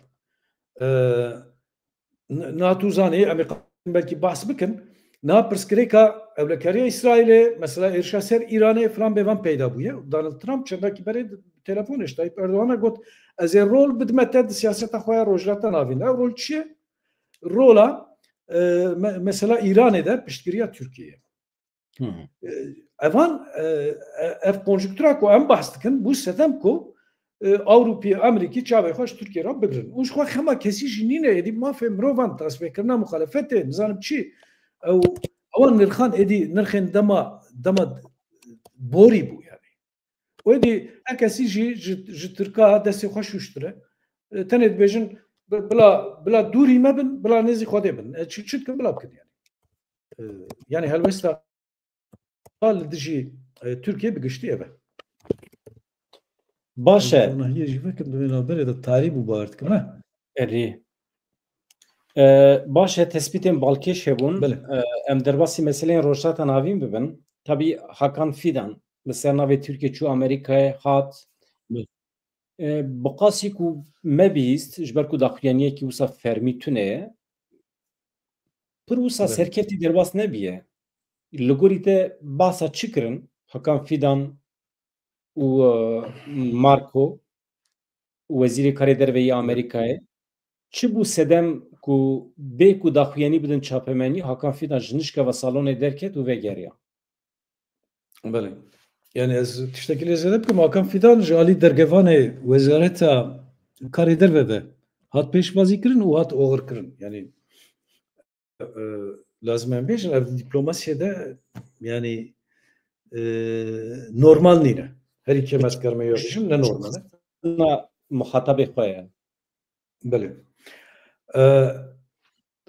e, n-, NATO zanê, em ê belkî behs bikin, Niha pirsgirêka ewlekariya Îsraîlê, mesela êrişa ser Îranê filan bêvan peyda bûye. Donald Trump çendakî berê telefonê ji Tayyip Erdogan'a got, ez ê rol bidime te di siyaseta xwe ya Rojhilata Navîn de. Ew rol çi ye? Rola, e, me- mesela Îranê de piştgiriya Tirkiyeyê. Hı hı. E, evan, e, e- ev konjuktura ku em behs dikin, bû sedem ku, e, Ewropî, Amerîkî çavê xwe ji Tirkiye re bigirin. Û ji xwe xema kesî jî nîne, êdî mafê mirovan, tasfêkirina muxalefetê, nizanim çi. Ew, ewan nirxan êdî nirxên dema, dema borî bû yani. Û êdî her kesî jî ji, ji Tirka destê xwe şûştire. E, tenê dibêjin, bi- bila, bila dûrî me bin, bila nêzî Xwedê bin. E, çi, çi dikin bila bikin yani. E, yani helwesta li dijî, e, Tirkiye bi giştî ev e. Baş e. Ronahiyê jî vekim di vê navberê de tarî bû, bawer dikim, ne? Erê. E, baş e, tespîtên balkêş hebûn. Belê. E, em derbasî meseleyên Rojhilata Navîn bibin. Tabî Hakan Fidan li ser navê Tirkiye çû Amerîkayê, hat. Belê. E, bi qasî ku me bihîst, ji ber ku daxuyaniyekî wisa fermî tune ye, pir wisa Belê. serkeftî derbas nebiye. Li gorî te bahsa çi kirin? Hakan Fidan û, e, Marco, wezîrê karê derve yê Amerîkayê, çi bû sedem ku bê ku daxuyanî bidin çapemenî, Hakan Fidan ji nişka ve salonê derket û vegeriya? Belê. Yani ez tiştekî lê zêde bikim, Hakan Fidan ji alî dergevanê Wezareta Karê Derve ve hat pêşbazî kirin û hat oxir kirin. Yani, e, lazim em bêjin, ev diplomasiyê de yani, e, normal nîne. Herî kêm ez kerme ya bêjim, ne normal e. Na muhatabê xwe ye. Belê. E,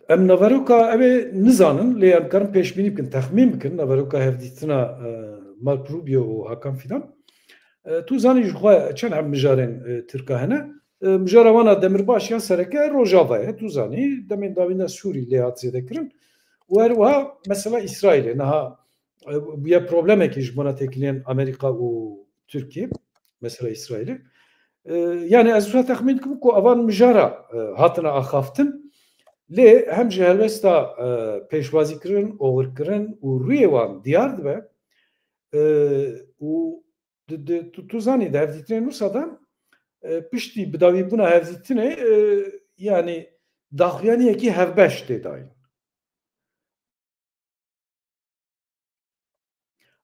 em naveroka ev ê nizanin, lê em karin pêşbînî bikin, texmîn bikin, naveroka hevdîtina, e, Marco Rubio û Hakan Fidan. E, tu zanî ji xwe çend heb mijarên, e, Tirka hene. E, mijara wan a demirbaş ya sereke Rojava ye. Tu zanî, demên dawî de Sûrî lê hat zêde kirin. Û her wiha mesela Îsraîlê. Niha, e, bûye problemekî ji bona têkiliyên Amerîka û Tirkiye. Mesela Îsraîlê. E, yani ez wisa texmîn dikim ku evan mijara, e, hatine axaftin. Lê hem ji helwesta, e, pêşbazîkirin, oxirkirin û rûyê wan diyar dibe. E, û di, di, tu, tu zanî di hevdîtinên wisa de, e, piştî bidawîbûna hevdîtinê, e, yani daxuyaniyekî hevbeş tê dayîn.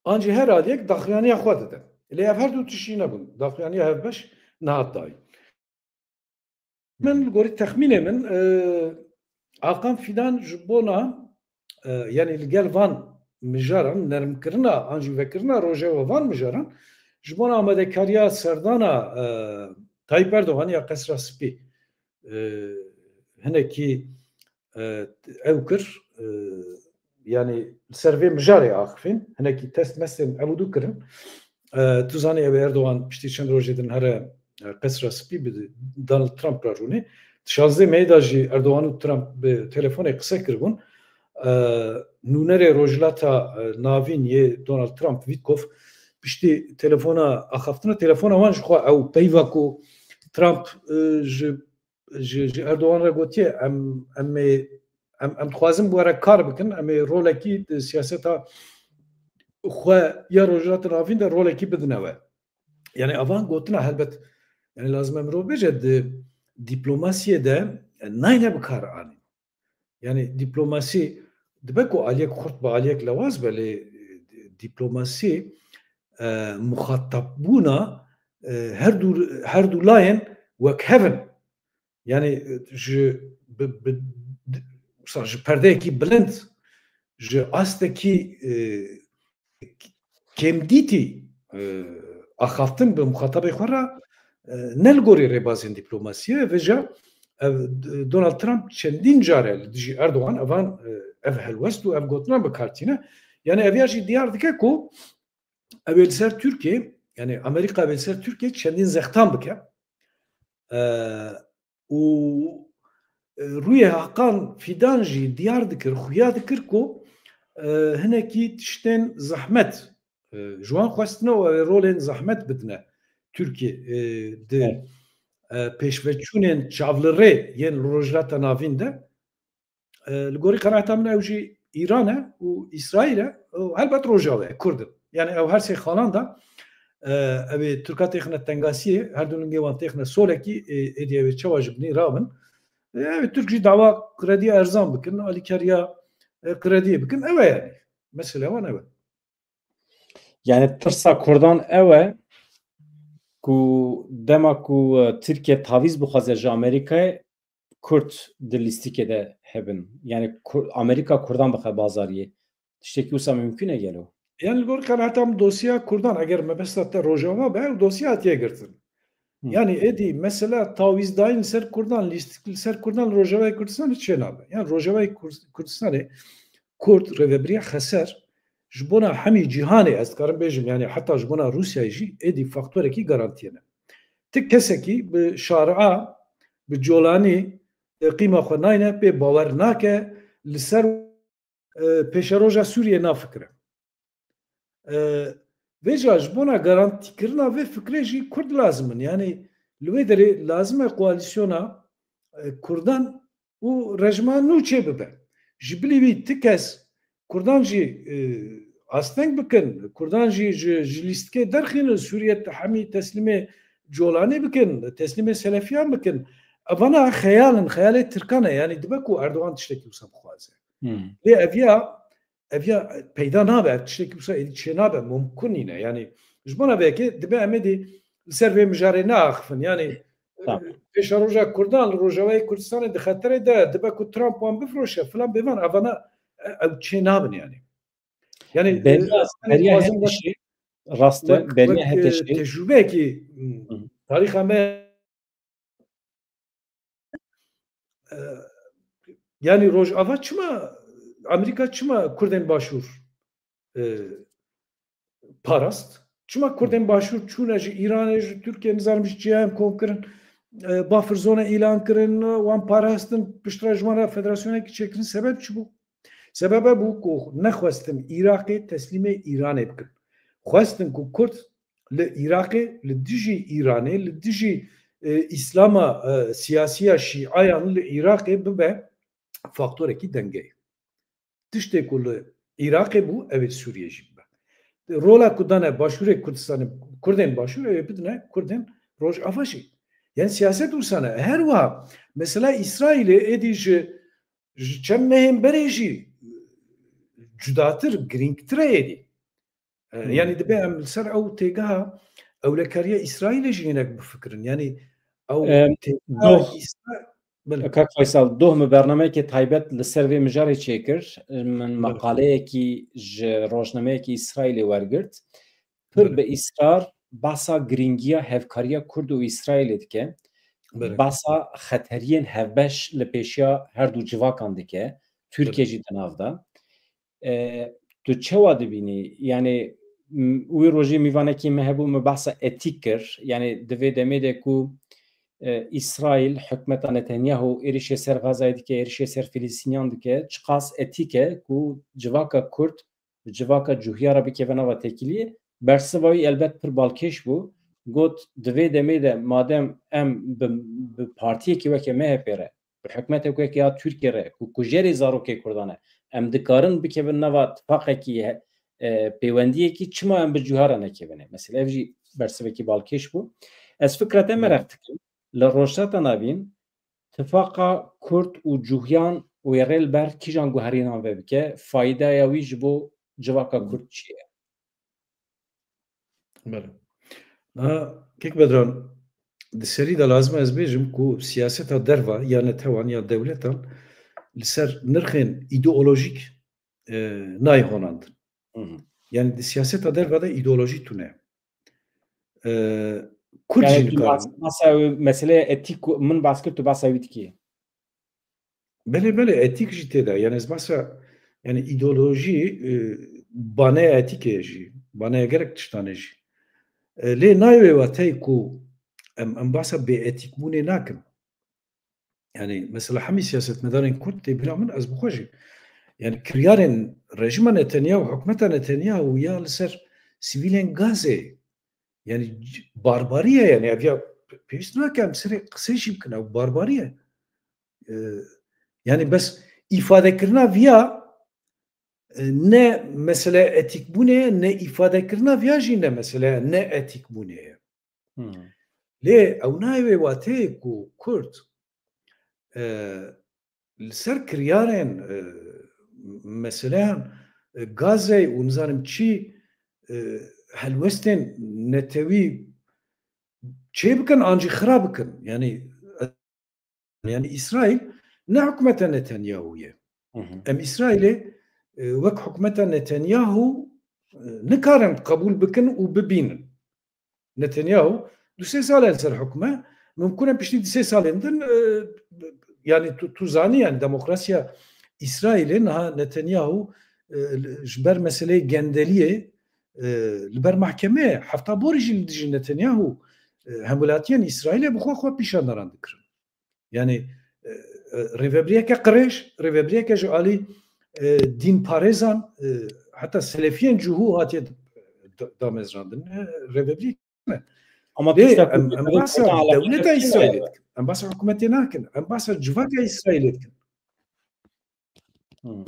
An jî her aliyek daxuyaniya xwe dide. Lê ev her du tiştî nebûn. Daxuyaniya hevbeş nehat dayîn. Min li gorî texmînê min, e, Hakan Fidan ji bona, e, yani li gel van mijaran, nermkirina an jî vekirina rojeva van mijaran, ji bona amadekariya serdana, e, Tayyip Erdogan ya Qesra Spî, e, hinekî, e, ew kir, e, yani li ser vê mijarê axifîn, hinekî test mestên ew dû kirin. E, tu zanî ew Erdogan piştî çend rojê din here, e, Qesra Spî bi Donald Trump re rûnê. Şazdeh Meyê de jî Erdogan û Trump bi telefonê qise kiribûn. E, nûnerê Rojhilata, e, Navîn yê Donald Trump, Witkoff, piştî telefona axaftina, telefona wan ji xwe ew peyva ku Trump, e, ji ji, ji Erdogan re gotiye, em, em ê, em, em dixwazin bi we re kar bikin, em ê rolekî di siyaseta xwe ya Rojhilata Navîn de rolekî bidine we. Yani evan gotina helbet, yani lazim e mirov bêje, di diplomasiyê de, e, nayne bi kar anîn. Yani diplomasî dibe ku aliyek xurt be, aliyek lewaz be, lê, e, diplomasî, e, muxatabûna, e, her du, her du layên wek hev in. Yani, e, ji, bi, bi, di, wisa ji perdeyekî bilind, ji astekî, e, kêmdîtî, e, axaftin bi muxatabê xwe re, e, ne li gorî rêbazên dîplomasiyê ye. Vêca ev, e, Donald Trump çendîn care li dijî Erdogan evan, e, ev helwest û ev gotinan bi kar tîne. Yani ev ya jî diyar dike ku ew ê li ser Tirkiye, yani Amerîka ew ê li ser Tirkiye çendîn zextan bike. E, û, e, rûyê Hakan Fidan jî diyar dikir, xuya dikir ku, e, hinekî tiştên zehmet, e, ji wan xwestine û ew ê rolên zehmet bidine Tirkiye, e, di, Evet. e, pêşveçûnên çavlirê yên li Rojhilata Navîn de. E, li gorî qenaeta min ew jî Îran e û Îsraîl e û helbet Rojava ye, Kurd in. Yani ew her sê xalan da, e, ew ê Tirka têxine tengasiyê, her du lingê wan têxine solekî, ê, êdî ew ê çawa ji binî rabin. E, ew ê Tirk jî dawa krediya erzan bikin, alîkariya, e, krediyê bikin. Ew e yani. Mesele wan ew e. Yani tirsa Kurdan ew e ku dema ku, e, Tirkiye tavîz bixwaze ji Amerîkayê, Kurd di lîstikê de hebin. Yani Kur-, Amerîka Kurdan bixe bazariyê. Tiştekî wisa mimkun e gelo? Yani li gor qenaeta min dosya Kurdan, eger mebesta te Rojava be, ew dosya hatiye girtin. Hı. Yani êdî mesela tawîzdayîn li ser Kurdan, lîstik li ser Kurdan li Rojavayê Kurdistanê çênabe. Yani Rojavayê Kur-, Kurdistanê Kurd, rêvebiriya Xeser, ji bona hemî cîhanê, ez dikarim bêjim, yani heta ji bona Rûsyayê jî êdî faktorekî garantiyê ne. Ti kesekî bi şaria, bi colanî, e, qîma xwe nayne, pê bawer nake, li ser, e, pêşeroja Sûriyê nafikire. E, vêca ji bona garantîkirina vê fikrê jî Kurd lazim in. Yani li wê derê lazim e koalîsyona, e, Kurdan û rejima nû çê bibe. Ji bilî wî ti kes Kurdan jî, e, asteng bikin, Kurdan jî ji, ji lîstikê derxînin, Sûriye te-, hemî teslîmê Colanê bikin, teslîmê Selefiyan bikin. Evana xeyal in, xeyalê Tirkan e. Yani dibe ku Erdogan tiştekî wisa bixwaze. Hmm. Lê ev ya, ev ya peyda nabe, ev tiştekî wisa êdî çênabe, mumkun nîne. Yani ji bona vê yekê dibe em êdî li ser vê mijarê neaxifin. Yani Tamam. Pêşeroja Kurdan li Rojavayê Kurdistanê di xeterê de, dibe ku Trump wan bifroşe, filan bêvan, evana, e, ew çê nabin yani. Yani, e, beriya, ez beriya dixwazim her tiştê, rast e, wek, beriya wek, her e, tiştê. Tecrubeyekî, m, Hı hı. Tarîxa me, e, yani Rojava çima, Amerîka çima Kurdên Başûr, e, parast? Çima Kurdên Başûr çûne ji Îranê, ji Tirkiye, nizanim ji çiya em kom kirin, e, buffer zone îlan kirin, wan parastin, piştre ji wan re federasyonekî çêkirin. Sebeb çi bû? Sebebe bû ku nexwestin Iraqê teslîmê Îranê bikin. Xwestin ku Kurd li Iraqê, li dijî Îranê, li dijî, e, Îslama, e, siyasiya Şîayan li Iraqê bibe faktorekî dengeyê. Tiştê ku li Iraqê bû, ew ê Sûriyê jî bibe. Rola ku dane Başûrê Kurdistanê, Kurdên Başûr, ew ê bidine Kurdên Rojava jî. Yani siyaset wisa ne. Her wiha mesela Îsraîlê êdî ji, ji çend mehên berê jî cudatir, girîngtir e êdî. E, Hmm. Yani dibe em li ser ew têgeha ewlekariya Îsraîlê jî hinek bifikirin. Yani ew Em, têgeha doh, Îsra-, Belê. Kak Faysal, doh min bernameyekê taybet li ser vê mijarê çêkir. Min Belê. meqaleyekî ji rojnameyekî Îsraîlê wergirt. Pir Belê. bi îsrar behsa girîngiya hevkariya Kurd û Îsraîlê dike. Belê. Behsa xeteriyên hevbeş li pêşiya her du civakan dike. Tirkiye Belê. jî di nav de. E, tu çawa dibînî? Yani, m-, wî rojê mîvanekî me hebû, me behsa etîk kir. Yani, di vê demê de ku, e, Îsraîl, hikûmeta Netanyahu êrişê ser Gazayê dike, êrişê ser Filistîniyan dike, çiqas etîk e ku civaka Kurd, civaka cuhiya re bikeve nava têkiliyê? Bersiva wî elbet pir balkêş bû. Got, di vê demê de madem em bi, bi partiyekî weke M H P re, bi hikûmetek weke ya Tirkiye re ku kujerê zarokê Kurdan e, em dikarin bikevin nava tifaqekî, e, pêwendiyekî, çima em bi cuha re nekevine? Mesela ev jî bersivekî balkêş bû. Ez fikra te Hı. mereq dikim. Li Rojhilata Navîn tifaqa Kurd û cuhiyan wê rê li ber kîjan guherînan ve bike? Faydeya wî ji bo civaka Hı. Kurd çi ye? Belê. Niha kek Bedran, di serî de lazim e ez bêjim ku siyaseta derva ya netewan ya dewletan li ser nirxên îdeolojîk, e, nayê honandin. Hı hı. Yani di siyaseta derva de îdeolojî tune. E, Kurd Yani jî tu nikarin. bas-, basa wê meseleyê etîk ku min bas kir, tu basa wî dikî. Belê, belê, etîk jî tê de. Yani ez behsa, yani îdeolojî, e, baneya etîkê ye jî, baneya gelek tiştan e jî. E, lê nayê wê wateyê ku em, em behsa bêetîkbûnê nakin. Yani mesela hemî siyasetmedarên Kurd tê bîra min, ez bi xwe jî. Yani kiryarên rejîma Netanyahu, hikûmeta Netanyahu ya li ser sivîlên Gazê, yani c-, barbarî ye yani, ev ya p-, pêwîst nake em serê qisê jî bikin, ew barbarî ye. E, yani bes îfadekirina viya e, ne mesele etîkbûnê ye, ne îfadekirina viya jî ne mesele ne etîkbûnê ye. Hmm. Lê ew nayê wê wateyê ku Kurd, e, li ser kiryarên, e, meseleyan, e, Gazey û nizanim çi, e, helwestên netewî çê bikin an jî xira bikin. Yani, yani Îsraîl ne hikûmeta Netanyahu ye. Hı hı. Em Îsraîlê, e, wek hikûmeta Netanyahu, e, nikarin qebûl bikin û bibînin. Netanyahu du sê sal e li ser hikûme, mimkun e piştî du sê salên din, e, yani tu, tu zanî yani demokrasiya Îsraîlê niha Netanyahu, e, li, ji ber meseleyê gendeliyê, e, li ber mahkemê ye. Hefta borî jî li dijî Netanyahu, e, hemwelatiyên Îsraîlê bi xwe xwe pîşandaran dikirin. Yani, e, e, rêvebiriyeke qirêj, rêvebiriyeke ji alî, e, dînparêzan, e, heta selefiyên cihû hatiye d-, d-, damezrandin. E, rêvebiriyek ne. Ama Lê tiştek em, em ku bahsa alakadar dewleta Îsraîlê dikin. Em bahsa hikûmetê nakin. Em bahsa civaka Îsraîlê dikin. Hmm.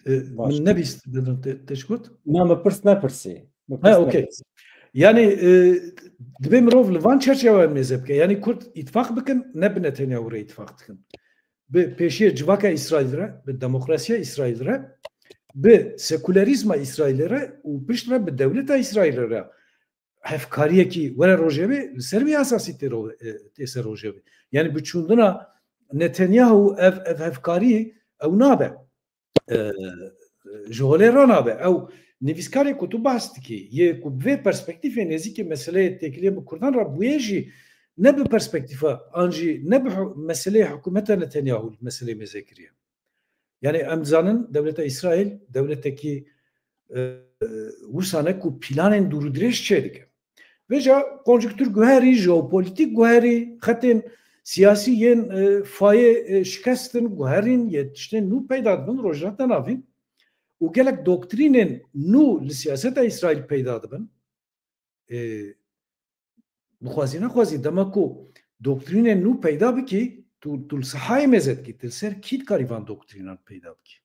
E, Baş. Min nebîst, Bedran, te, te ji got? Na, me pirs nepirsî. Me Ha, pirs okey. nepirsî. Yani, e, dibê mirov li van çerçewe mêze bike. Yani Kurd îtifaq bikin, ne bi Netanyahu re îtifaq dikin. Bi pêşiyê civaka Îsraîl re, bi demokrasiya Îsraîl re, bi sekûlerîzma Îsraîlê re û pişt re bi dewleta Îsraîlê re hevkariyekî were rojevê li ser wî esasî tê ro-, e, tê ser rojevê. Yani bi çûndina Netanyahu ev, ev hevkarî ew nabe. E, ji holê re nabe. Ew nivîskarê ku tu behs dikî, yê ku bi vê perspektîfê nêzîkî meseleyê têkiliyê bi Kurdan re bûye jî ne bi perspektîfa an jî ne bi hu-, meseleyê hikûmeta Netanyahu li meseleyê mêze kiriye. Yani em dizanin dewleta Îsraîl dewletekî, e, wisa ne ku planên dûr û dirêj çêdike. Vêca konjunktur guherî, jeopolîtîk guherî, xetên siyasî yên, e, fayê, e, şikestin guherîn, yê tiştên nû peyda dibin Rojhilata Navîn û gelek doktrînên nû li siyaseta Îsraîl peyda dibin. E, bixwazî nexwazî dema ku doktrînên nû peyda bikî, tu, tu li sehayê mêze dikî, tu li ser kî dikarî van doktrînan peyda bikî?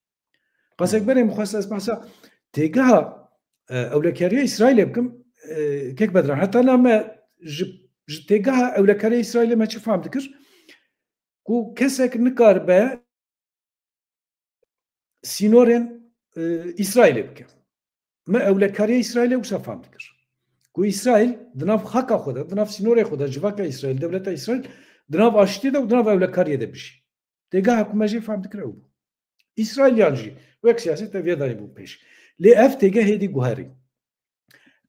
Qasek Hmm. berê min xwest ez behsa têgeha, e, ewlekariya Îsraîlê bikim, e, kek Bedran. Heta na me ji, ji têgeha ewlekariya Îsraîlê me çi fam dikir? Ku kesek nikaribe sînorên, e, Îsraîlê bike. Me ewlekariya Îsraîlê wisa fam dikir. Ku Îsraîl di nav xaka xwe de, di nav sînorê xwe de, civaka Îsraîl, dewleta Îsraîl, di nav aştiyê de û di nav ewlekariyê de bijî. Têgeha ku me jê fam dikir ew bû. Îsraîliyan jî wek siyaset ev yê danî bûn pêş. Lê ev têgeh êdî guherî.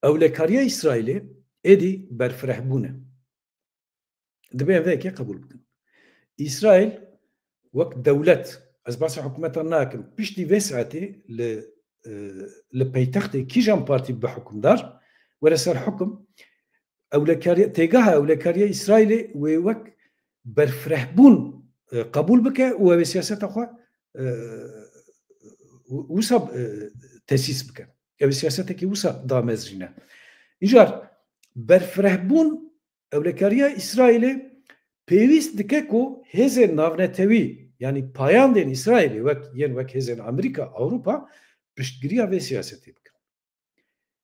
Ewlekariya Îsraîlê êdî berfirehbûn e. Dibê em vê yekê qebûl bikin. Îsraîl wek dewlet, ez behsa hikûmetan nakim, piştî vê saetê li, e, li peytextê kîjan partî bi hikûmdar were ser hikûm, ewlekariya, têgeha ewlekariya Îsraîlê wê wek berfirehbûn, e, qebûl bike û ew ê siyaseta xwe, e, wisa, e, tesîs bike. Ew ê siyasetekî wisa damezrîne. Îcar berfirehbûn ewlekariya Îsraîlê pêwîst dike ku hêzên navnetewî, yanî payandên Îsraîlê wek, yên wek hêzên Amerîka, Ewropa, piştgiriya vê siyasetê bikin.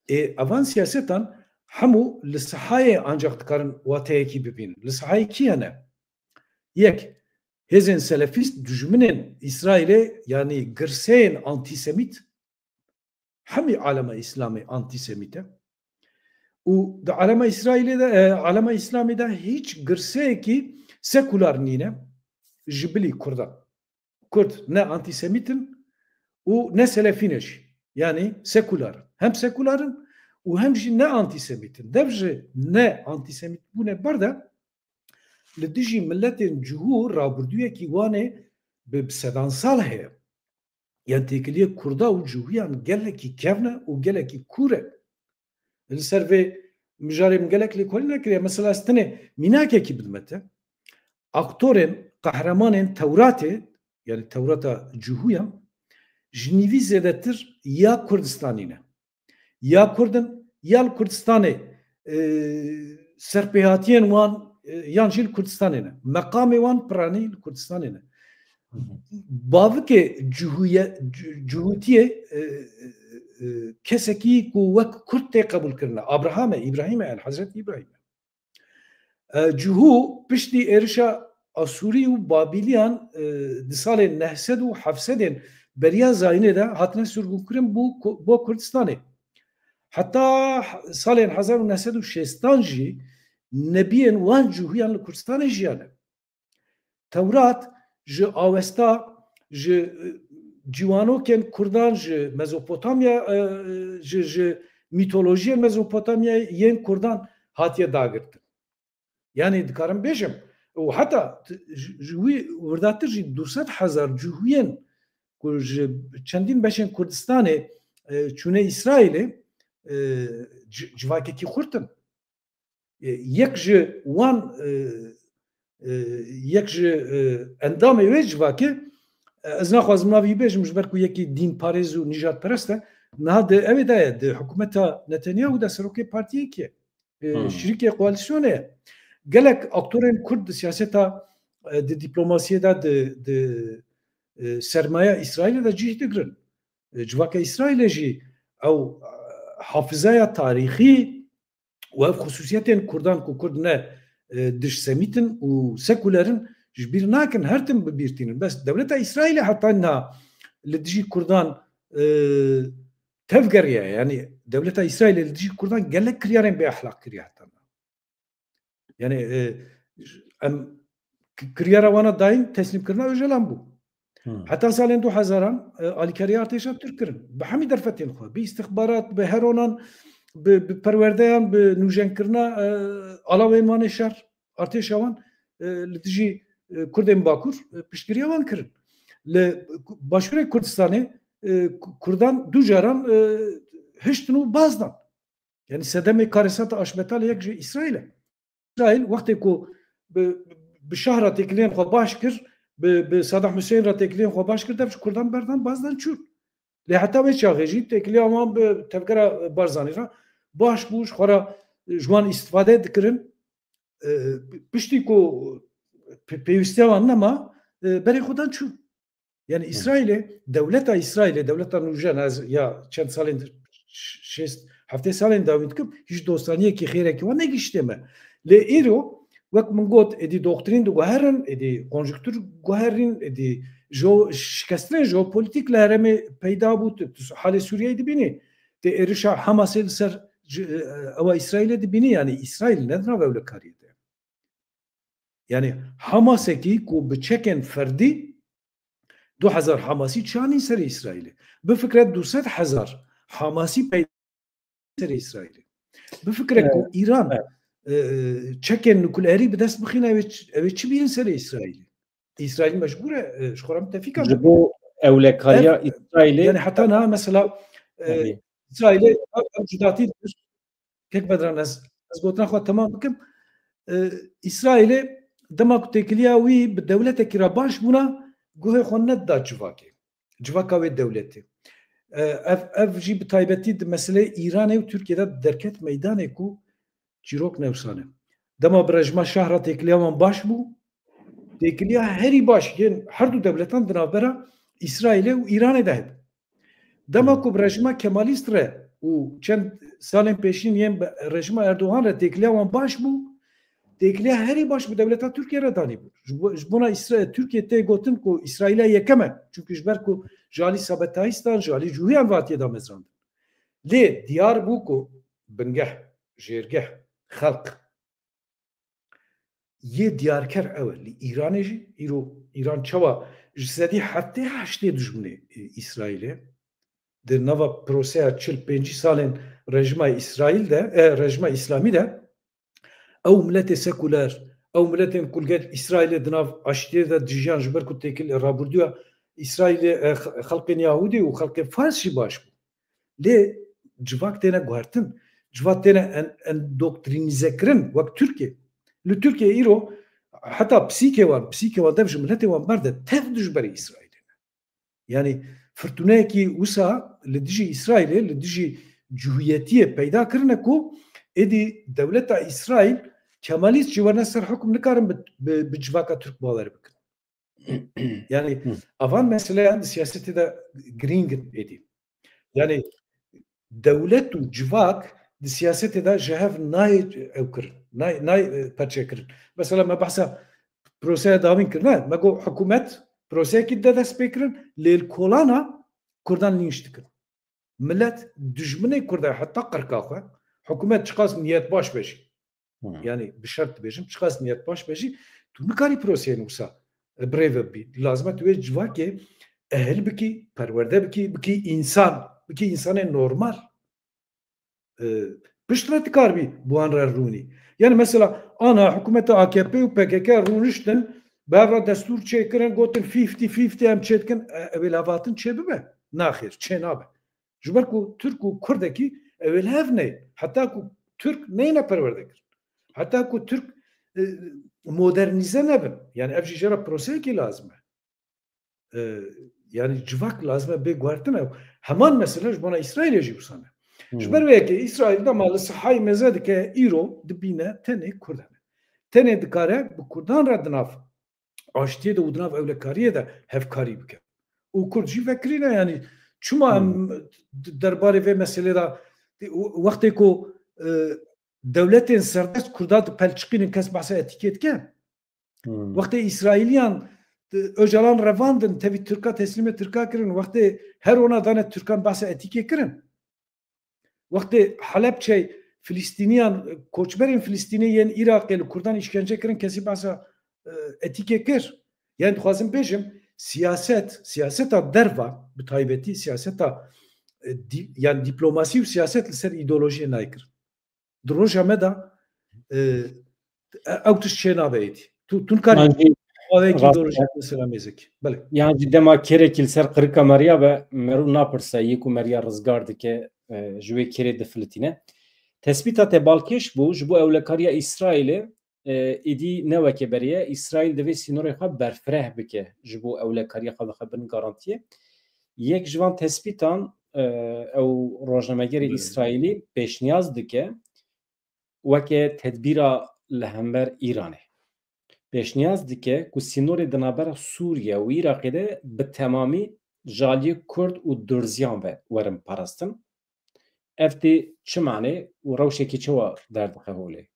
Ê, evan siyasetan hemû li sehayê ancaq dikarin wateyekî bibînin. Li sehayê kî hene? Yek, hêzên selefîst dijminên Îsraîlê, yanî girseyên antîsemît, hemî alema Îslamê antîsemît e. Û di alema Îsraîlê de, e, alema Îslamê de hîç girseyekî sekular nîne ji bilî Kurdan. Kurd ne antîsemît in û ne selefî ne jî. Yanî sekular in. Hem sekular in û hem jî ne antîsemît in. Dev ji ne antîsemîtbûnê berde li dijî miletên cihû rabirdûyekî wan ê bi, bi sedan sal heye. Yan têkiliyê Kurda û cihûyan gelekî kevn e û gelekî kûr e. Li ser vê mijarê min gelek lêkolîn nekiriye. Mesela ez tenê mînakekî bidime te. Aktorên, qehremanên Tewratê, yani Tewrata cihûyan, ji nîvî zêdetir ya Kurdistanî ne. Ya Kurd in, ya li Kurdistanê, e, serpêhatiyên wan, e, yan jî li Kurdistanê ne. Meqamê wan piranî li Kurdistanê ne. bavikê cihûye-, cihûtiyê, e, e, kesekî ku wek Kurd tê qebûlkirine. Abraham e, Îbrahîm e, El Hezret Îbrahîm e. E, Cihû piştî êrişa Asûrî û Babîliyan, e, di salên neh sed û heft sedên beriya zayînê de hatine sirgûnkirin bû Ku-, bo Kurdistanê. Heta salên hezar û neh sed û şêstan jî nebiyên wan Cihûyan li Kurdistanê jiyane. Tewrat ji Awesta, ji, e, ciwanokên Kurdan, ji Mezopotamya, e, ji, ji mîtolojiyên Mezopotamyayê yên Kurdan hatiye dagirtin. Yanî dikarim bêjim, û heta t-, ji, ji wî wirdatir jî du sed hezar Cihûyên ku ji çendîn beşên Kurdistanê, e, çûne Îsraîlê, e, ci-, civakekî xurt in. E, yek ji wan, e, e, yek ji, e, endamê wê civakê, e, ez naxwazim navî bêjim, ji ber ku yekî dînparêz û nîjadperest e, niha di ewê de ye, di hikûmeta Netanyahu de serokê partiyekê ye. E, Hmm. Şirîkê koalîsyonê ye. Gelek aktorên Kurd di siyaseta, e, di dîplomasiyê de, di, di, e, sermaya Îsraîlê de cih digirin. E, civaka Îsraîlê jî ew, e, hafizaya tarîxî û ev xusûsiyetên Kurdan ku Kurd ne, e, dijsemît in û sekuler in, ji bîr nakin, her tim bi bîr tînin. Bes dewleta Îsraîlê heta niha li dijî Kurdan, e, tevgeriye. Yanî dewleta Îsraîlê li dijî Kurdan gelek kiryarên bêexlaq kiriye heta niha. Yanî, e, em k-, kiryara wana dayîn teslîmkirina Ocalan bû. Hmm. Heta salên du hezaran, e, alîkariya artêşa Tirk kirin. Bi hemî derfetên xwe, bi îstixbarat, bi heronan, bi, bi perwerdeyan, bi nûjenkirina, e, alawên wan ê şer, artêşa wan, e, li dijî, e, Kurdên Bakur, e, piştgiriya wan kirin. Li Başûrê Kurdistanê, e, Ku-, Kurdan du caran, e, hiştin û baz dan. Yanî sedemê karesata Aşbetalê yek ji Îsraîl e. Îsraîl wextê ku bi, bi şah re têkiliyên xwe baş kir, bi, bi Saddam Hussein re têkiliyên xwe baş kir, dev ji Kurdan berdan bazdan çûn. Lê heta wê çaxê jî têkiliya wan bi tevgera Barzanî re baş bû, ji xwe re, ji wan îstifade dikirin. E, piştî ku pê-, pêwîstiya wan nema, e, berê xwe dan çûn. Yani Hı. Îsraîlê, dewleta Îsraîlê, dewleta nûjen, ez ya çend salên, ş-, şêst, heftê salên dawî dikim, hiç dostaniyekî, xêrekî wan negihiştê me. Lê îro, wek min got, êdî doktrîn diguherin, êdî konjunktur guherîn, êdî jo-, şikestinên jeopolitîk li herêmê peyda bû, tu, tu halê Sûriyeyê dibînî, tê êrişa Hamasê li ser ji, e, ewa Îsraîlê dibînî, yani Îsraîl ne di nav ewlekariyê de. Yani Hamasekî ku bi çekên ferdî du hezar Hamasî çanî serê Îsraîlê. Bifikre du sed hezar Hamasî pey serê Îsraîlê. Bifikre ku Evet, Îran, evet. e, çekên nukleerî bi dest bixîne, ew ê çi, ew ê çi bînin serê Îsraîlê? Îsraîl mecbûr e, e, ji xwe re mitefîka Ji be. bo ewlekariya Ev, Îsraîlê yani heta niha mesela, e, Tabii. Îsraîlê ev, ev cudatî Kek Bedran, ez, ez gotina xwe temam bikim. E, Îsraîlê dema ku têkiliya wî bi dewletekî re baş bûna, guhê xwe nedida civakê. Civaka wê dewletê. E, ev, ev jî bi taybetî di meseleyê Îranê û Tirkiyê de derket meydanê ku çîrok newsane. Dema bi rejima şah re têkiliya wan baş bû, têkiliya herî baş yên her du dewletan di navbera Îsraîlê û Îranê de hebû. Dema Hmm. ku bi rejima Kemalîst re û çend salên pêşîn yên bi rejima Erdogan re têkiliya wan baş bû, têkiliya herî baş bi dewleta Tirkiye re danî bû. Ji bo-, ji bona Îsra-, Tirkiye tê gotin ku Îsraîla yekem e. Çimkî ji ber ku ji alî Sabetayistan, ji alî Cihûyan ve hatiye damezrandin. Lê diyar bû ku bingeh, jêrgeh, xelq yê diyarker ew e. Li Îranê jî, îro Îran çawa ji sedî heftê heştê dijminê, e, Îsraîlê, di nava proseya çil pêncî salên rejima Îsraîl de, e, rejima Îslamî de, ew miletê sekuler, ew miletên ku li gel Îsraîlê di nav aştiyê de dijiyan, ji ber ku têkil rabûrdiya Îsraîlê, e, x-, xelkên Yahûdî û xelkê Fars jî baş bû. Lê civak têne guhertin, civak têne en-, endoktrînîzekirin wek Tirkiye. Li Tirkiye îro heta pisîkê wan, pisîkê wan dev ji miletê wan berde, tev dijberê Îsraîlê ne. Yani firtûneyekî wisa li dijî Îsraîlê, li dijî cihûyetiyê peyda kirine ku êdî dewleta Îsraîl Kemalîst jî werne ser hukm, nikarin bi, bi, bi civaka Tirk bawer bikin. Yani avan meseleyan di siyasetê de girîng in êdî. Yani dewlet û civak di siyasetê de ji hev nayê ew kirin, nayê, nayê, e, perçe kirin. Mesela me behsa proseya dawîn kir, ne? Me got hikûmet proseyekî de dest pê kirin, lê li kolana Kurdan lînç dikin. Milet dijminê Kurd e, heta qirka xwe. Hikûmet çiqas niyet baş be jî. Hmm. Yani bi şert dibêjim, çiqas niyet baş be jî, tu nikarî proseyên wisa, e, birêve bî. Lazim e tu wê civakê ehil bikî, perwerde bikî, bikî însan, bikî însanê normal. E, piştre dikaribî bi wan re rûnî. Yani mesela ana hikûmeta A K P û P K K rûniştin, bi hev re destûr çêkirin, gotin fifty fifty em çêdikin, e, ew ê li hev hatin çêbibe? Naxêr, çênabe. Ji ber ku Tirk û Kurdekî ew ê li hev neyên. Heta ku Tirk neyne perwerde kirin. Heta ku Tirk, e, modernîze nebin. Yani ev jî jê re proseyekî lazim e. E, yani civak lazim e bê guhertine. Heman mesele ji bona Îsraîlê jî wisa ne. Ji ber vê yekê Îsraîl dema li sihayê mêze dike, îro dibîne tenê Kurd hene. Tenê dikare bi Kurdan re di nav aştiyê de û di nav ewlekariyê de hevkarî bike. Û Kurd jî vekirî ne, yani çima em d-, derbarê vê meselê de, wextê ku, e, dewletên serdest Kurda dipelçiqînin, kes behsa etîkê dike. Hmm. Wextê Îsraîliyan, e, Ocalan revandin, tevî Tirka teslîmê Tirka kirin, wextê her ona dane Tirkan behsa etîkê kirin. Wextê Helebçe Filistîniyan, koçberên Filistînî yên Iraqê li Kurdan îşkence kirin, kesî behsa, e, etîkê kir. Yani dixwazim bêjim, siyaset, siyaseta derva, bi taybetî siyaseta, e, di-, yani dîplomasî û siyaset li ser îdeolojiyê nayê kirin. Di roja me de, e, ew tişt çênabe êdî. Tu, tu nikarî An jî avayekî rast îdeolojik mesela mêzekî. Belê. Yan jî dema kêrekî li ser qirika meriya be, merû napirse yê ku meriya rizgar dike, e, ji wê kêrê difilitîne. Tespîta te balkêş bû, ji bo ewlekariya Îsraîlê, e, êdî ne weke berê ye. Îsraîl divê sînorê xwe berfireh bike ji bo ewlekariya xwe bixe bin garantiyê. Yek ji van tespîtan, e, ew rojnamegerê Belê. Îsraîlî pêşniyaz dike, weke tedbîra li hember Îranê. Pêşniyaz dike ku sînorê di navbera Sûriye û Iraqê de bi temamî ji aliyê Kurd û Durziyan ve werin parastin. Ev tê çi manê û rewşekî çawa derdixe holê?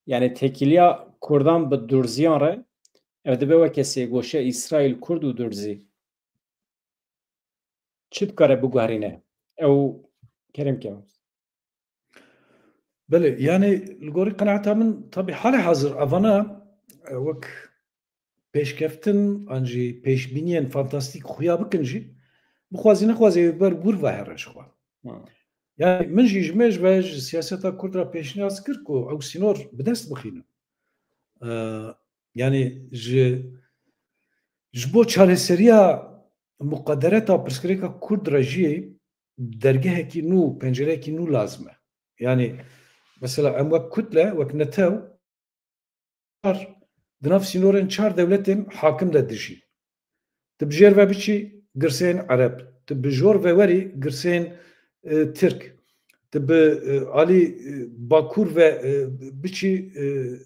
Yani têkiliya Kurdan bi Durziyan re, ev dibe weke sêgoşe Îsraîl, Kurd û Durzî. Çi dikare biguherîne? Ew kerem ke. Belê, yani li gorî qenaeta min, tabî halê hazir evana, e, wek pêşkeftin an jî pêşbîniyên fantastîk xuya bikin jî, bixwazî nexwazî ber wir ve here ji xwe. Ha. Yani min jî ji me ji ve ji siyaseta Kurd re pêşniyaz kir ku ew sînor bi dest bixînin. E, yani ji, ji bo çareseriya muqedereta pirsgirêka Kurd re jî dergehekî nû, pencereyekî nû lazim e. Yani mesela em wek kutle, wek netew, çar, di nav sînorên çar dewletên hakim de dijî. Tu bi jêr ve biçî girsên Ereb, tu bi jor ve werî girsên, e, Tirk, tu bi, e, alî, e, Bakur ve, e, biçî, e,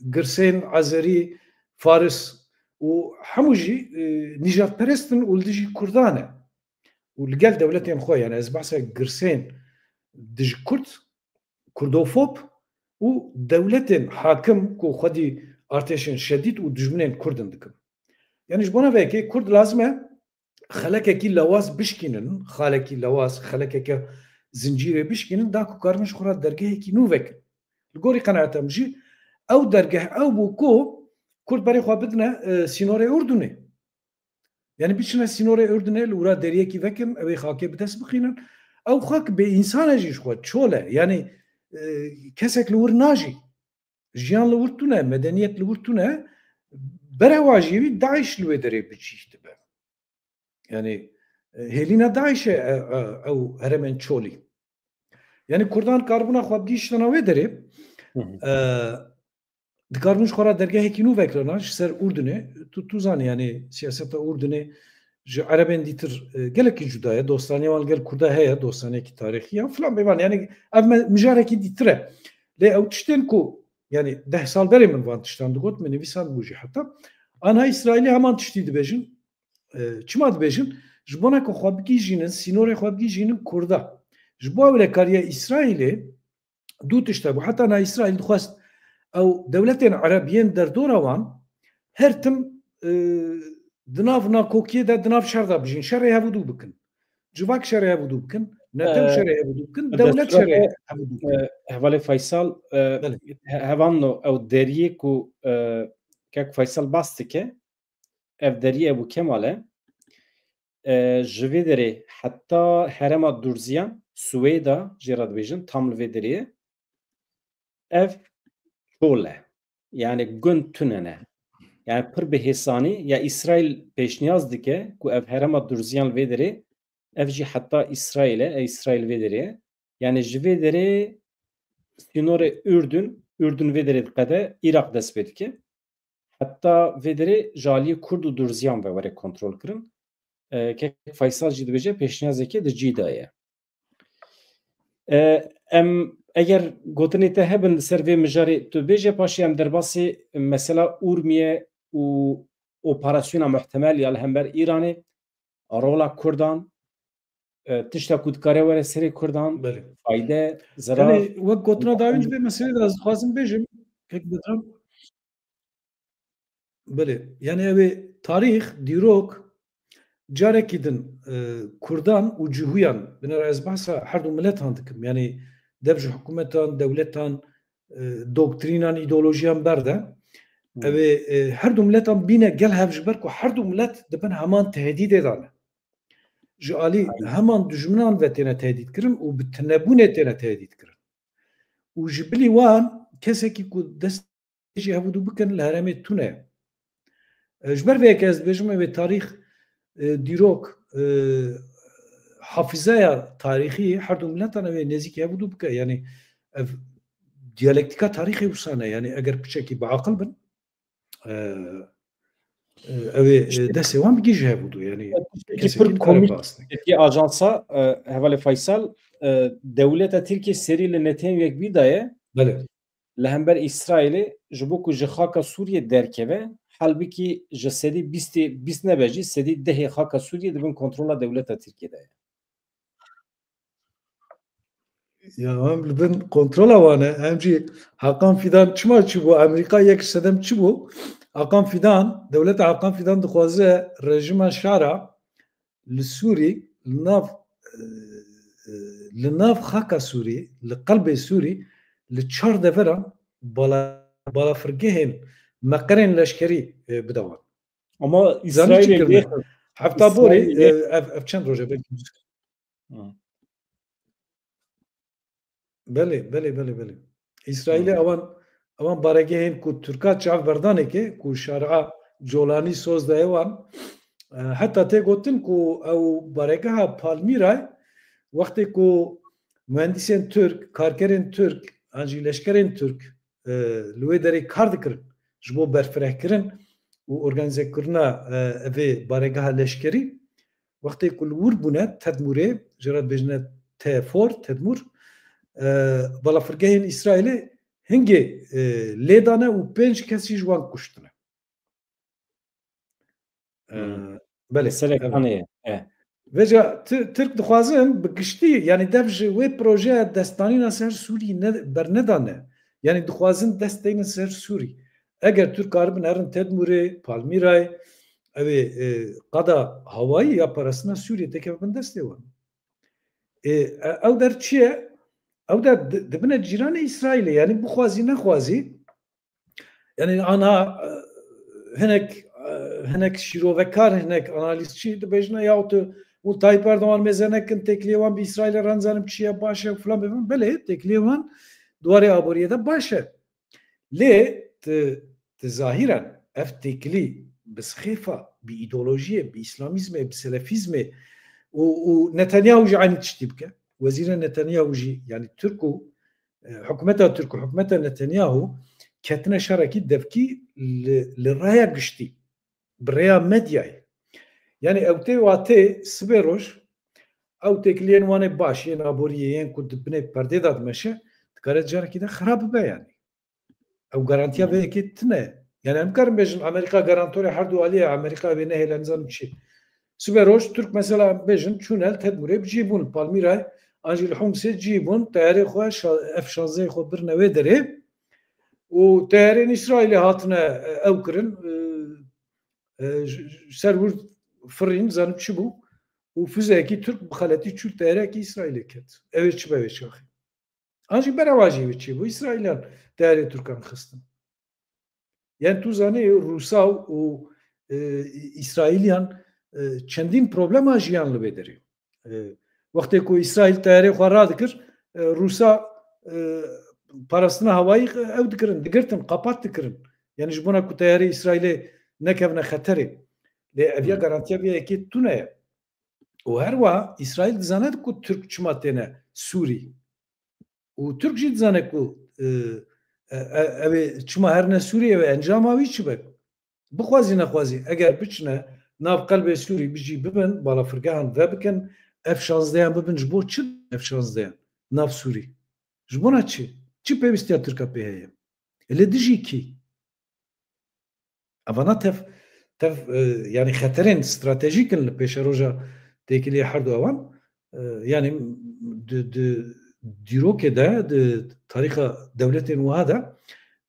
girsên Azerî, Faris û hemû jî, e, nîjadperest in û li dijî Kurdan e. Û li gel dewletên xwe, yani ez behsa girsên dij Kurd, Kurdofob û dewletên hakim ku xwedî artêşên şedîd û dijminên Kurd in dikim. Yani ji bona vê yekê Kurd lazim e xelekekî lewaz bişkînin, xalekî lewaz, xelekeke zincîrê bişkînin, da ku karibin ji xwe re dergehekî nû vekin. Li gorî qenaeta min jî ew dergeh ew bû ku Kurd berê xwe bidine, e, sînorê Urdunê. Yani biçine sînorê Urdunê, li wira deriyekî vekin, ew ê xakê bi dest bixînin. Ew xak bê însan e jî ji xwe, çol e. Yani, e, kesek li wir najî. Jiyan li wir tune, medeniyet li wir tune. Berewa jî wî DAIŞ li wê derê bi cîh dibe. Yani, e, hêlîna DAIŞ e, e, e, ew herêmên çolî. Yani Kurdan karibûna xwe bigihîştana wê derê, Hı hı. e, dikaribûn ji xwe re dergehekî nû vekirana ji ser Urdunê. Tu, tu zanî, yani siyaseta Urdunê ji Erebên dîtir, e, gelekî cuda ye. Dostaniya wan li gel Kurda heye, dostaniyekî tarîxî ya filan bêvan. Yani ev me-, mijarekî dîtir e. Lê ew tiştên ku Yani deh sal berê min van tiştan digot, min nivîsandibû jî heta. Ana Îsraîlê heman tiştî dibêjin. E, çima dibêjin? Ji bona ku xwe bigihîjînin, sînorê xwe bigihîjînin Kurda. Ji bo ewlekariya Îsraîlê du tişt hebû. Heta na Îsraîl dixwest ew dewletên Ereb yên derdora wan her tim, e, di nav nakokiyê de, di nav şer de bijîn. Şerê hevûdû bikin. Civak şerê hevûdû bikin. Netew E, şerê hevûdû bikin. Dewlet destûra şerê te, hevûdû bikin. E, Hevalê Faysal, e, Belê. he-, hevanno ew deriyê ku, e, kek Faysal bas dike, ev deriyê Ebû Kemal e. E, ji vê derê heta herêma Durziyan, Swêda jê re dibêjin, tam li vê derê ye. Ev çol e. Yani gund tune ne. Yani pir bi hêsanî ya Îsraîl pêşniyaz dike ku ev herêma Durziyan li vê derê, ev jî heta Îsraîl e, e, Îsraîl vê derê ye. Yani ji vê derê sînorê Urdun, Urdun vê derê diqede, Iraq dest pê dike. Heta vê derê ji aliyê Kurd û Durziyan ve were kontrol kirin. E, kek Faysal jî dibêje pêşniyazeke di cî de ye. E, em eger gotinê te hebin li ser vê mijarê tu bêje, paşê em derbasî mesela Urmiye û operasyona muhtemel ya li hember Îranê, rola Kurdan, e, tişta ku dikare were serê Kurdan, Belê. fayde, zerar. Yani wek gotina dawî di vê meselê de ez dixwazim bêjim, kek Bedran. Belê. Yani ew ê tarîx, dîrok, carekî din, e, Kurdan û Cihûyan, binêre ez behsa her du miletan dikim. Yani dev ji hikûmetan, dewletan, e, doktrînan, îdeolojiyan berde. Hmm. Ew ê, e, her du miletan bîne gel hev, ji ber ku her du milet di bin heman tehdîdê de ne. Ji alî Aynen. heman dijminan ve têne tehdît kirin û bi tinebûnê têne tehdît kirin. Û ji bilî wan kesekî ku dest jî hevûdû bikin li herêmê tune. E, ji ber vê yekê ez dibêjim, ev ê tarîx, e, dîrok, e, hafîzeya tarîxî her du miletan ew ê nêzîkî hevûdû bike. Yani ev diyalektîka tarîxê wisa ne. Yani eger piçekî biaqil bin, e, e, ew ê, e, destê wan bigihîje hevûdû. Yani Tiştekî kesekî pir nikare komîk, bi asnê. Tiştekî ajansa, e, Hevalê Faysal, e, dewleta Tirkiyê serî li Netanyahu yek bî daye. Belê. Li hember Îsraîlê ji bo ku ji xaka Sûriyê derkeve, halbikî ji sedî bîstê, bîst nebe jî, sedî dehê xaka Sûriyê di bin kontrola dewleta Tirkiyê de ye. Ya em li bin kontrola wan e. Em jî Hakan Fidan çima çi bû? Amerîka yek ji sedem çi bû? Hakan Fidan, dewleta Hakan Fidan dixwaze rejîma Şara li Sûrî, li nav, e, e, li nav xaka Sûrî, li qelbê Sûrî, li çar deveran bala-, balafirgehên, meqerên leşkerî, e, bide wan. Ama Zanî çi Îsraîlê kirine? Lê Hefta borî, Îsraîlê e, ev, ev çend roj e, belkî. Hı. Belê, belê, belê, belê. Îsraîlê Hı. ewan, ewan baregehên ku Tirka çav berdanê ke, ku şari'a Colanî soz daye wan, e, heta tê gotin ku ew baregeha Palmîrayê, wextê ku muhendîsên Tirk, karkerên Tirk, an jî leşkerên Tirk, e, li wê derê kar dikirin, ji bo berfirehkirin û organîzekirina, e, evê baregeha leşkerî, wextê ku li wir bûne Tedmûrê, jê re dibêjine T for, Tedmûr, e, balafirgehên Îsraîlê hingê, e, lê dane û pênc kesî ji wan kuştine. E, Hmm. belê, Meselek evet. Anê ye. E. Vêca Ti-, Tirk dixwazin bi giştî, yani dev ji wê projeya destdanîna ser Sûrî ne, bernedane. Yani dixwazin dest deynin ser Sûrî. Eger Tirk karibin herin Tedmûrê, Palmîrayê, ew ê, e, qada hawayî ya parastina Sûriyê têkeve bin destê wan. E, e, ew der çi ye? Ew der di-, dibine cîranê Îsraîlê. Yani bixwazî nexwazî, yani ana, e, hinek, e, hinek şîrovekar, hinek analîzçî dibêjine, ya tu û Tayyip Erdogan mêze nekin, têkiliyê wan bi Îsraîlê re nizanim çi ye, baş e, filan bibin. Belê, têkiliyê wan di warê aboriyê de baş e. Lê ti, ti zahiren ev têkilî bi sixêfa, bi îdeolojiyê, bi îslamîzmê, bi selefîzmê û, û Netanyahu jî eynî tiştî bike. Wezîrê Netanyahu jî, yani Tirk û, e, hikûmeta Tirk û hikûmeta Netanyahu ketine şerekî devkî li, li raya giştî, bi rêya medyayê. Yani ew tê watê sibê roj, ew têkiliyên wan ê baş, yên aboriyê, yên ku di binê perdê de dimeşe, dikare carekî de xirab bibe yani. Ew garantiya vê yekê tune. Yani em karin bêjin Amerîka garantorê her du alî ye, Amerîka vê nehêle nizanim çi. Sibe roj Tirk mesela bêjin çûne li Tedmûrê bi cî bûn, Palmîrayê, an jî li Humsê cî bûn, teyarê xwe, şa-, F şazdeh xwe birine wê derê û teyarên Îsraîlê hatine, e, ew kirin, e, e, j-, j-, ser wir firîn, zanim çi bû û fuzeyekî Tirk bi xeletî çû teyarekî Îsraîlê ket. Ew ê çi be wê çaxê? An jî berewa jî wê çi bû? Îsraîliyan teyarê Tirkan xistin. Yani tu zanî Rûsa û, e, Îsraîliyan, e, çendîn problema jiyan li vê derê. E, wextê ku Îsraîl teyarê xwe radikir, e, Rûsa, e, parastina hewayî ew dikirin, digirtin, qapat dikirin. Yani ji bona ku teyarê Îsraîlê nekevine xeterê. Lê ev ya Hmm. garantiya vê yekê tune ye. Û her wiha Îsraîl dizane ku Tirk çima têne Sûrî. Û Tirk jî dizane ku, e, e, e, ew ê çima herine Sûriyê, ew ê encama wî çi be? Bixwazî nexwazî, eger biçine nav qelbê Sûrî, bijî bibin, balafirgehan vebikin, F şazdeh yan bibin, ji bo çi F şazdeh yan nav Sûrî? Ji bona çi? Çi pêwîstiya Tirka pê heye? Li dijî kî? Evana tev, tev, e, yani xeterên stratejîk in li pêşeroja têkiliyê her du ewan. E, yani di, di dîrokê de, di tarîxa dewletên wiha de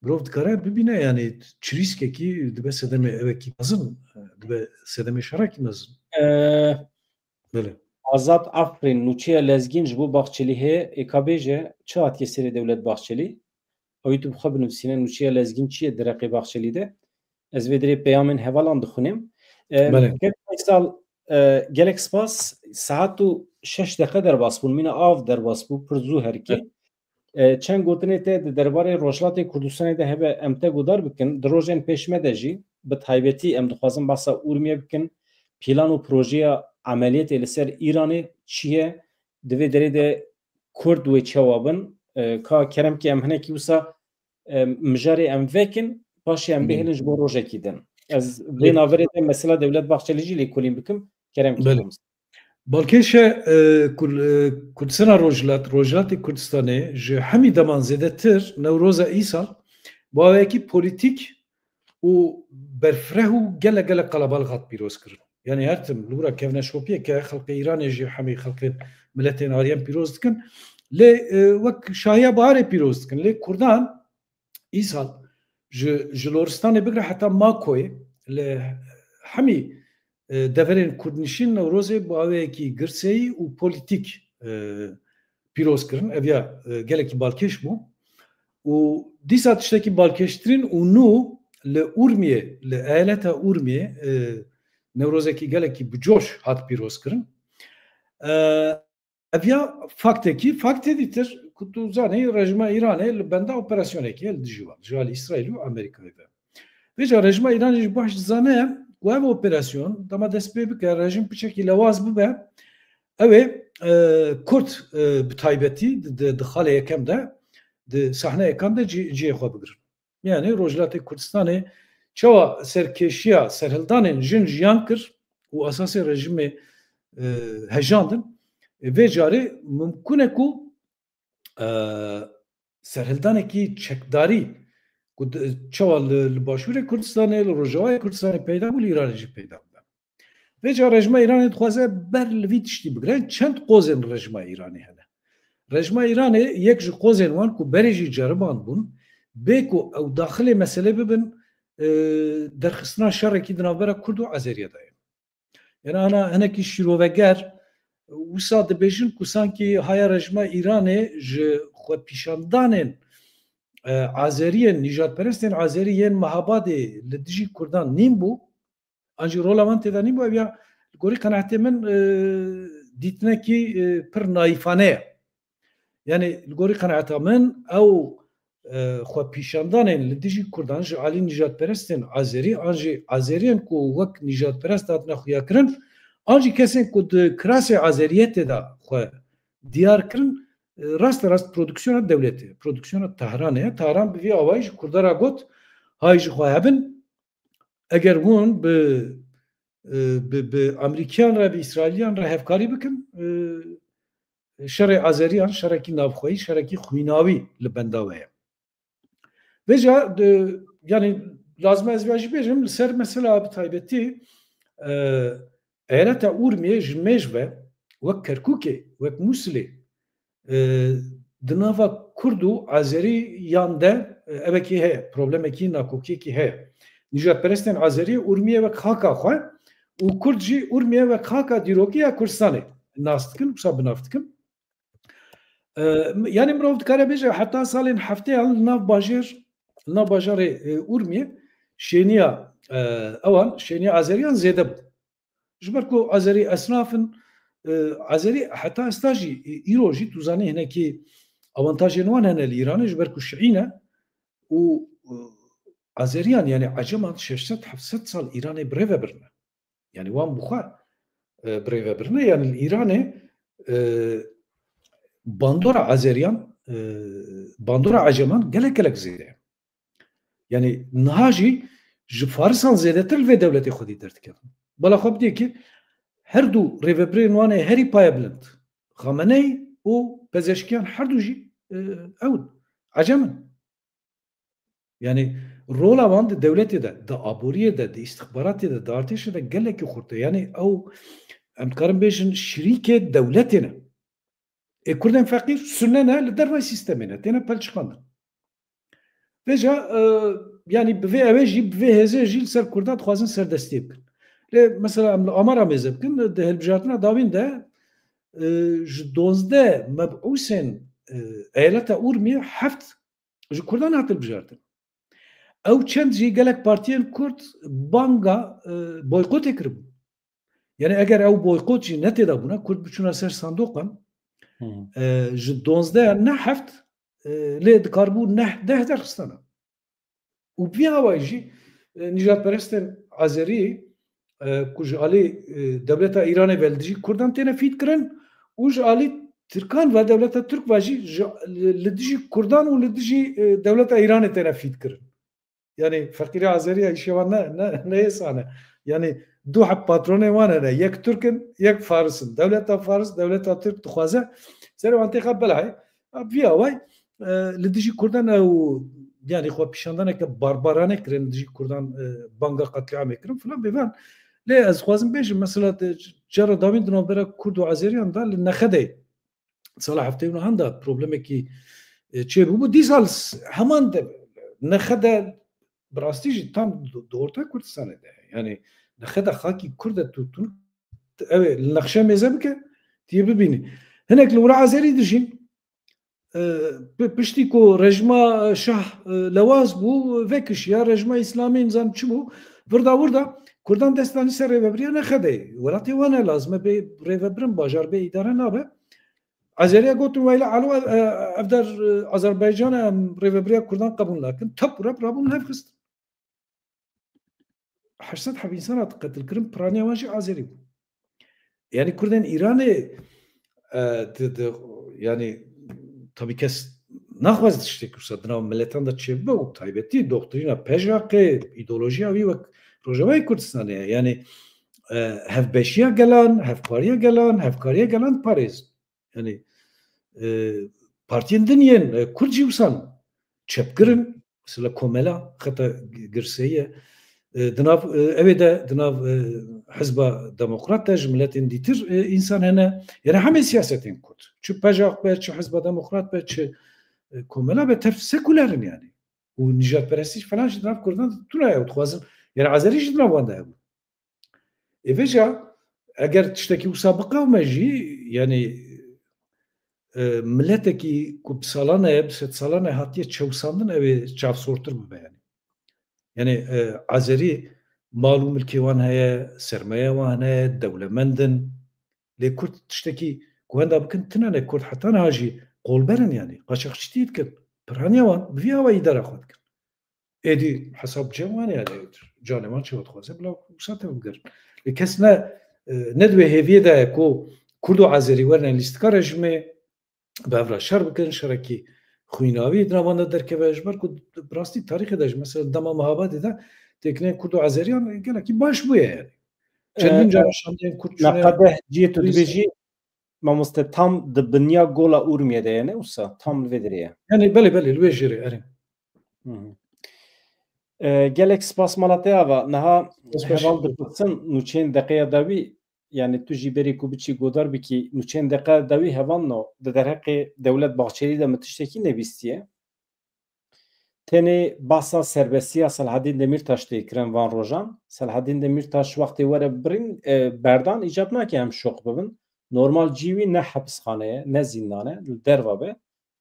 mirov dikare bibîne, yani çirîskekî dibe sedemê ewekî mezin, e, dibe sedemê şerekî mezin. E, Belê. Azad Afrin, nûçeya Lezgîn ji bo Baxçelî heye, ê ka bêje, çi hatiye serê dewlet Baxçelî? Ew ê tu bi xwe binivîsîne, nûçeya Lezgîn çi ye di reqê Baxçelî de? Ez vê dirê peyamên hevalan dixwînim. E, Belê. Kek Faysal, e, gelek spas. Saet û şeş deqe derbas bûn, mîna av derbas bû, pir zû herikî. Evet. E, çend gotinê te di derbarê Rojhilatê Kurdistanê de hebe em te guhdar bikin. Di rojên pêş me de jî, bi taybetî em dixwazin behsa Urmiye bikin. Plan û projeya emeliyetê li ser Îranê çi ye? Di vê derê de Kurd wê çawa bin? E, ka kerem ki em hinekî wisa, e, mijarê em vekin, paşê em Hı. bihêlin ji bo rojekî din. Ez vê Hı. naverê de mesela Dewlet Bahçelî jî lêkolîn bikim. Kerem ki Belê. Balkêş e, e, Kur-, e, Kurdistana Rojhilat, Rojhilatê Kurdistanê ji hemî deman zêdetir Newroza îsal bi awayekî polîtîk û berfireh û gelek gelek qelebalix hat pîroz kirin. Yani her tim li wira kevneşopiyeke xelkê Îranê jî hemî xelkên miletên Aryan pîroz dikin. Lê, e, wek şahiya biharê pîroz dikin. Lê Kurdan îsal ji, ji Loristanê bigire heta Makoyê li hemî, e, deverên kurdnişîn Newrozê bi awayekî girseyî û polîtîk, e, pîroz kirin. Ev ya, e, gelekî balkêş bû. Û dîsa tiştekî balkêştirîn û nû li Urmiyê, li eyaleta Urmiyê, e, Newrozekî gelekî bi coş hat pîroz kirin. E, Ev ya faktekî, faktê dîtir ku tu zanî rejîma Îranê li benda operasyonekê li dijî wan, ji alî Îsraîl û Amerîkayê ve. Vêca rejîma Îranê jî baş dizane ku ev operasyon dema dest pê bike, rejîm piçekî lewaz bibe, ew ê, e, Kurd, e, bi taybetî di, di, di xalê yekem de, di sahneyekan de cî-, cihê xwe bigirin. Yani Rojhilatê Kurdistanê çawa serkêşiya serhildanên jin jiyan kir û esasê rejîmê, e, hejandin, e, vê carê mimkun e ku, e, serhildanekî çekdarî ku di, çawa li, li Başûrê Kurdistanê, li Rojavayê Kurdistanê peyda bû, li Îranê jî peyda bibe. Vêca rejîma Îranê dixwaze ber li vî tiştî bigire. Çend qozên rejîma Îranê hene. Rejîma Îranê yek ji qozên wan ku berê jî ceriband bûn, bê ku ew daxilê meselê bibin, e, derxistina şerekî di navbera Kurd û Azeriya de ye. Yani ana hinekî şîroveger, wisa dibêjin ku sankî haya rejîma Îranê ji xwepîşandanên, e, Azeriyên, nîjadperestên Azerî yên Mehabadê li dijî Kurdan nîn bû, an jî rola wan tê de nîbû, ev ya li gorî qenaetê min, e, dîtinekî, e, pir naîfane ye. Yani li gorî qenaeta min ew, e, xwepîşandanên li dijî Kurdan ji alî nîjadperestên Azerî an jî Azeriyên ku wek nîjadperest hatine xuyakirin, an jî kesên ku di kirasê Azeriyetê de xwe diyar kirin, e, rasterast prodîksiyona dewletê, prodîksiyona Tehranê ye. Tehran bi vî awayî ji Kurdan re got, hay ji xwe hebin, eger hûn bi, e, bi, bi Amerîkiyan re, bi Îsraîliyan re hevkarî bikin, e, şerê Azeriyan şerekî navxweyî, şerekî xwînawî li benda we ye. Vêca, yani lazim e ez vê jî bêjim, li ser mesela bi taybetî, e, eyaleta Urmiyê ji mêj ve wek Kerkûkê, wek Mûsilê, e, di nava Kurd û Azeriyan de, e, evekî heye, problemekî, nakokiyekî heye. Nîjadperestên Azerî Urmiyê wek xaka xwe û Kurd jî Urmiyê wek xaka dîrokî ya Kurdistanê nas dikin, wisa bi nav dikin. E, yani mirov dikare bêje heta salên hefteyan li nav bajêr, li nav bajarê, e, Urmiyê şêniya, e, ewan, şêniya Azeriyan zêde bû. Ji ber ku Azerî esnaf in, e, Azerî heta esta jî, e, îro jî tu zanî hinekî avantajên wan hene li Îranê, ji ber ku şiî ne û, e, Azeriyan, yani Eceman şeş sed heft sed sal Îranê bi rê ve birine. Yani wan bi xwe, e, bi rê ve birine, yani li Îranê, e, bandora Azeriyan, e, bandora Eceman gelek gelek zêde ye. Yani niha jî ji Farisan zêdetir li vê dewletê xwedî derdikevin. Bala xwe bidê ki her du rêvebirên wan ê herî payebilind, Xameney û Pezeşkiyan her du jî, e, ew in. Ecem in. Yani rola wan di dewletê de, di aboriyê de, di îstixbaratê de, di artêşê de gelekî xurt e. Yani ew, em dikarin bêjin şirîkê dewletê ne. Ê Kurdên feqîr, Sunne ne, li dervayî sîstemê ne, têne pelçiqandin. Vêca, e, yani bi vê ewê jî, bi vê hêzê jî li ser Kurdan dixwazin serdestiyê bikin. Lê mesela em li Amara mêze bikin, di hilbijartina dawîn de, e, ji duwazdeh mebûsên, e, eyaleta Urmiyê heft ji Kurdan hat hilbijartin. Ew çend jî gelek partiyên Kurd banga, e, boykotê kiribû. Yani eger ew boykot jî ne têda bûna, Kurd biçûna ser sandoqan, Hmm. e, ji duwazdeh ne heft, e, lê dikaribû neh deh derxistana. Û bi vî awayî jî, e, nîjadperestên Azerî, e, ku ji alî, e, dewleta Îranê ve li dijî Kurdan têne fît kirin û ji alî Tirkan ve, dewleta Tirk ve jî ji, li, li dijî Kurdan û li dijî, e, dewleta Îranê têne fît kirin. Yani feqîrê Azerî ya îşê wan ne, ne, ne êsan e. Yani du heb patronê wan hene. Yek Tirk in, yek Faris in. Dewleta Faris, dewleta Tirk dixwaze serê wan têxe belayê. Ha, vî away, e, li dijî Kurdan ew, yani xwe pîşandaneke barbarane kirin, li dijî Kurdan, e, banga qetlîamê kirin filan bêvan. Lê ez dixwazim bêjim, mesela, de, cara dawîn di navbera Kurd û Azeriyan de li Nexedeyê sala heftê û nehan de problemekî, e, çêbûbû. Dîsa li s-, heman de Nexede bi rastî jî tam di, di orta Kurdistanê de. Yani Nexede xakî Kurd e, tu, tu, ew ê li nexşe mêze bike, tu yê bibînî. Hinek li wira Azerî dijîn, e, pi-, piştî ku rejima şah, e, lewaz bû, vekişiya, rejima Îslamî nizam çi bû, virda wirda Kurdan dest danî ser rêvebiriya Nexedeyê. Welatê wan e, lazim e bê rêvebirin, bajar bê îdare nabe. Azeriya gotin, weyla alo, ev, ev der, e, Azerbaycan e, em rêvebiriya Kurdan qebûl nakin. Tep û rep rabûn hevxistin. Heşt sed heb însan hat qetil kirin, piraniya wan jî Azerî bû. Yani Kurdên Îranê, e, di, di, yani tabî kes naxwaz tiştek wisa di nav miletan de çêbibe û taybetî doktrîna P J K'ê, îdeolojiya wî wek Rojavayê Kurdistanê ye. Yani, e, hevbeşiya gelan, hevpariya gelan, hevkariya gelan diparêzin. Yani, e, partiyên din yên, e, Kurd jî wisa ne. Çepgir in, mesela Komela, xeta girseyî ye. E, di nav, e, ew ê de, di nav, e, Hizba Demokrat de ji miletên dîtir, e, însan hene. Yani hemê siyasetên Kurd. Çi P J K be, çi Hizba Demokrat be, çi, e, Komela be, tev sekuler in yani. Û nîjadperestî falan jî di nav Kurdan de tune ye û dixwazin, yani Azerî jî di nav wan de hebû. Ê vêca, eger tiştekî wisa biqewime jî, yani, e, miletekî ku bi salan e, bi sedsalan e hatiye çewsandin, ew ê çavsortir bibe yani. Yani, e, Azerî mal û milkê wan heye, sermaye wan heye, dewlemend in. Lê Kurd tiştekî ku wenda bikin tune ne, Kurd heta niha jî qolber in yani. Qaçaxçîtî dikin. Piraniya wan bi vî awayî îdara xwe dikin. Êdî hesab cem wan e, yani canê wan çawa dixwaze bila wisa tevbigerin. Lê kes ne, e, ne di wê hêviyê de ye ku Kurd û Azerî werine lîstika rejimê, bi hev re şer bikin, şerekî xwînawî di nav wan de derkeve, ji ber ku bi rastî tarîxê de jî, mesela dema Mehabadê de têkiliyên Kurd û Azeriyan gelekî baş bûye yani. Çendin Ee, cara şandeyên Kurd çûne. Neqede cihê tu dibêjî, mamoste, tam di binya gola Urmiyê de ye, ne wisa? Tam li vê derê ye. Yani belê, belê, li wê jêrê, erê. Hı hı. E, gelek spas mala te ava. Niha heval dipirsin nûçeyên deqeya dawî, yani tu jî berî ku biçî godar bikî, nûçeyên deqeya dawî heval no, di derheqê Dewlet Bahçelî de min tiştekî nebîstiye. Tenê basa serbestiya Selahedîn Demîrtaş tê kirin van rojan. Selahedîn Demîrtaş wextê were birîn, e, berdan îcab nake em şoq bibin. Normal cî wî ne hepisxane ye, ne zîndan e, li derva be.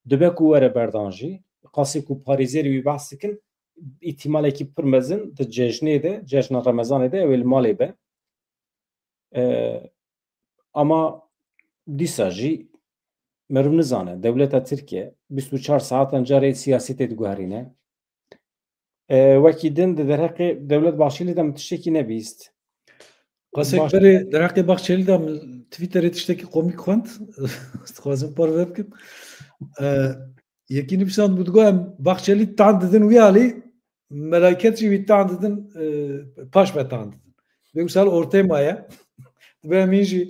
Dibe ku were berdan jî. Qasê ku parêzerê wî behs dikin, îhtimalekî pir mezin di cejnê de, cejna Remezanê de ew ê li malê be. E, ama dîsa jî meriv nizane. Dewleta Tirkiye bîst û çar saetan carê siyasetê diguherîne. E, wekî din di derheqê Dewlet Bahçelî de min tiştekî nebîst. Qasek Baş- berê derheqê Bahçelî de min Twitterê tiştekî komîk xwend. Dixwazim parve bikim. E, yekî nivîsand bû, digot em Bahçelî tan didin wî alî, melaiket jî wî tan didin, e, paş ve tan didin. Vê wisa li ortê maye. Dibe em hîn jî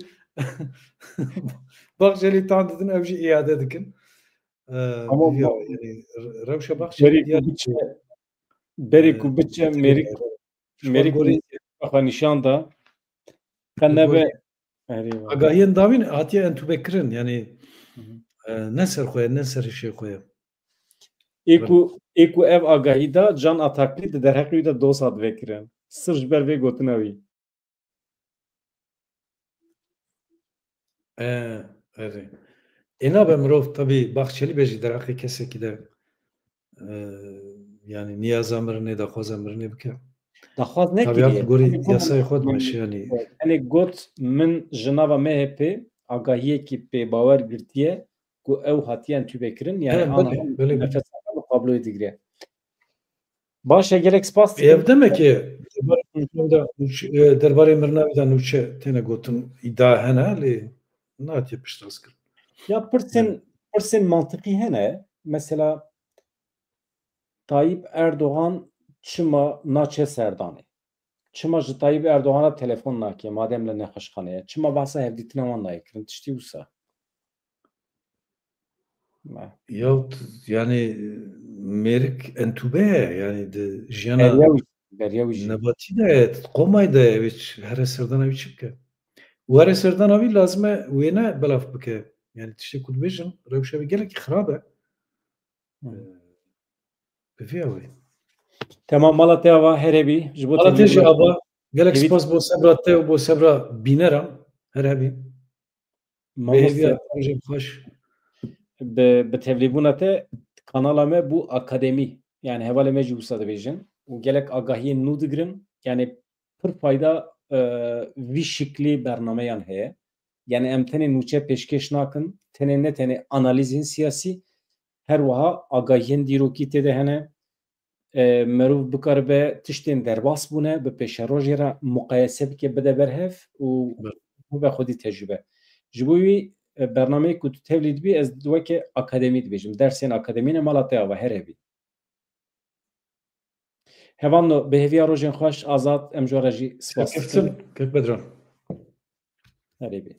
Bahçelî tan didin, ew jî îade dikin. E, Ama ya, bu- yani, re-, rewşa Bahçelî berî ku diya- biçe, berî e, ku biçe Twitterê mêrik, de. Ji mêrik xwe gorî- xwe nîşan da. Qe nebe. Erê, Agahiyên dawîn hatiye entûbe kirin, yani, Hı hı. e, ne ser xwe ye, ne ser hişê xwe ye. Ê ku, ê ku ev agahî da, Can Ataklî di derheqê wî de dosa dibe kirin. Sir ji ber vê gotina wî. E, erê. Ê nabe mirov, tabî, Bahçelî be jî derheqê kesekî de, e, yani, niyaza mirinê, daxwaza mirinê bike. Daxwaz nekiriye. Tabiat gorî yasayê xwe dimeşe, yani. Tenê got, min ji nava M H P agahiyekî pê bawer girtiye ku ew hatiye entûbe kirin, yani, ana belê, belê, belê. Nefes bi tabloyê digire. Baş e, gelek spas dikim. Ev demekê derbarê nûçe de, nûçe, e, derbarê mirina wî de nûçe têne gotin, îdia hene, lê natiye piştrast kirin. Ya pirsên, Evet. pirsên mantiqî hene. Mesela Tayyip Erdoğan çima naçe serdanê? Çima ji Tayyip Erdoğan re telefon nake, madem li nexweşxane ye? Çima behsa hevdîtina wan nayê kirin? Tiştî wisa. Me. Ya, t-, yani, mêrik entûbe ye, yani, di jiyana Beriya wî, beriya wî jî. nebatî de ye, komay de ye, wî ç-, here serdana wî çi bike? Û here serdana wî lazim e wêne belav bike. Yani, tiştê ku dibêjin, rewşa wî gelekî xirab e. Hı. Ee, bi vî awayî. Tamam, mala te ava, her hebî. Ji bo Mala te jî tevlîbûna ava. Gelek hêvî spas bo sebra te û bo sebra bîneran. Her hebî. Mamoste, Bêhêviya rojên xweş. Bi, bi tevlîbûna te kanala me bû akademî. Yani hevalê me jî wisa dibêjin. Û gelek agahiyên nû digirin. Yani pir fayda, e, vî şiklî bernameyan heye. Yani em tenê nûçe pêşkêş nakin, tenê ne tenê analîzên siyasî, her wiha agahiyên dîrokî tê de hene. E, merov bikaribe tiştên derbas bûne, bi pêşerojê re muqayese bike, bide ber hev û Ber- bibe xwedî tecrûbe. Ji bo wî, e, bernameyê ku tu tevlî dibî, ez weke akademî dibêjim. Dersên akademî ne, mala te ava, her hebî. Hevalno, bi hêviya rojên xweş, Azad, em ji we re jî spas dikin. Serkeftin, kek Bedran. Her hebî.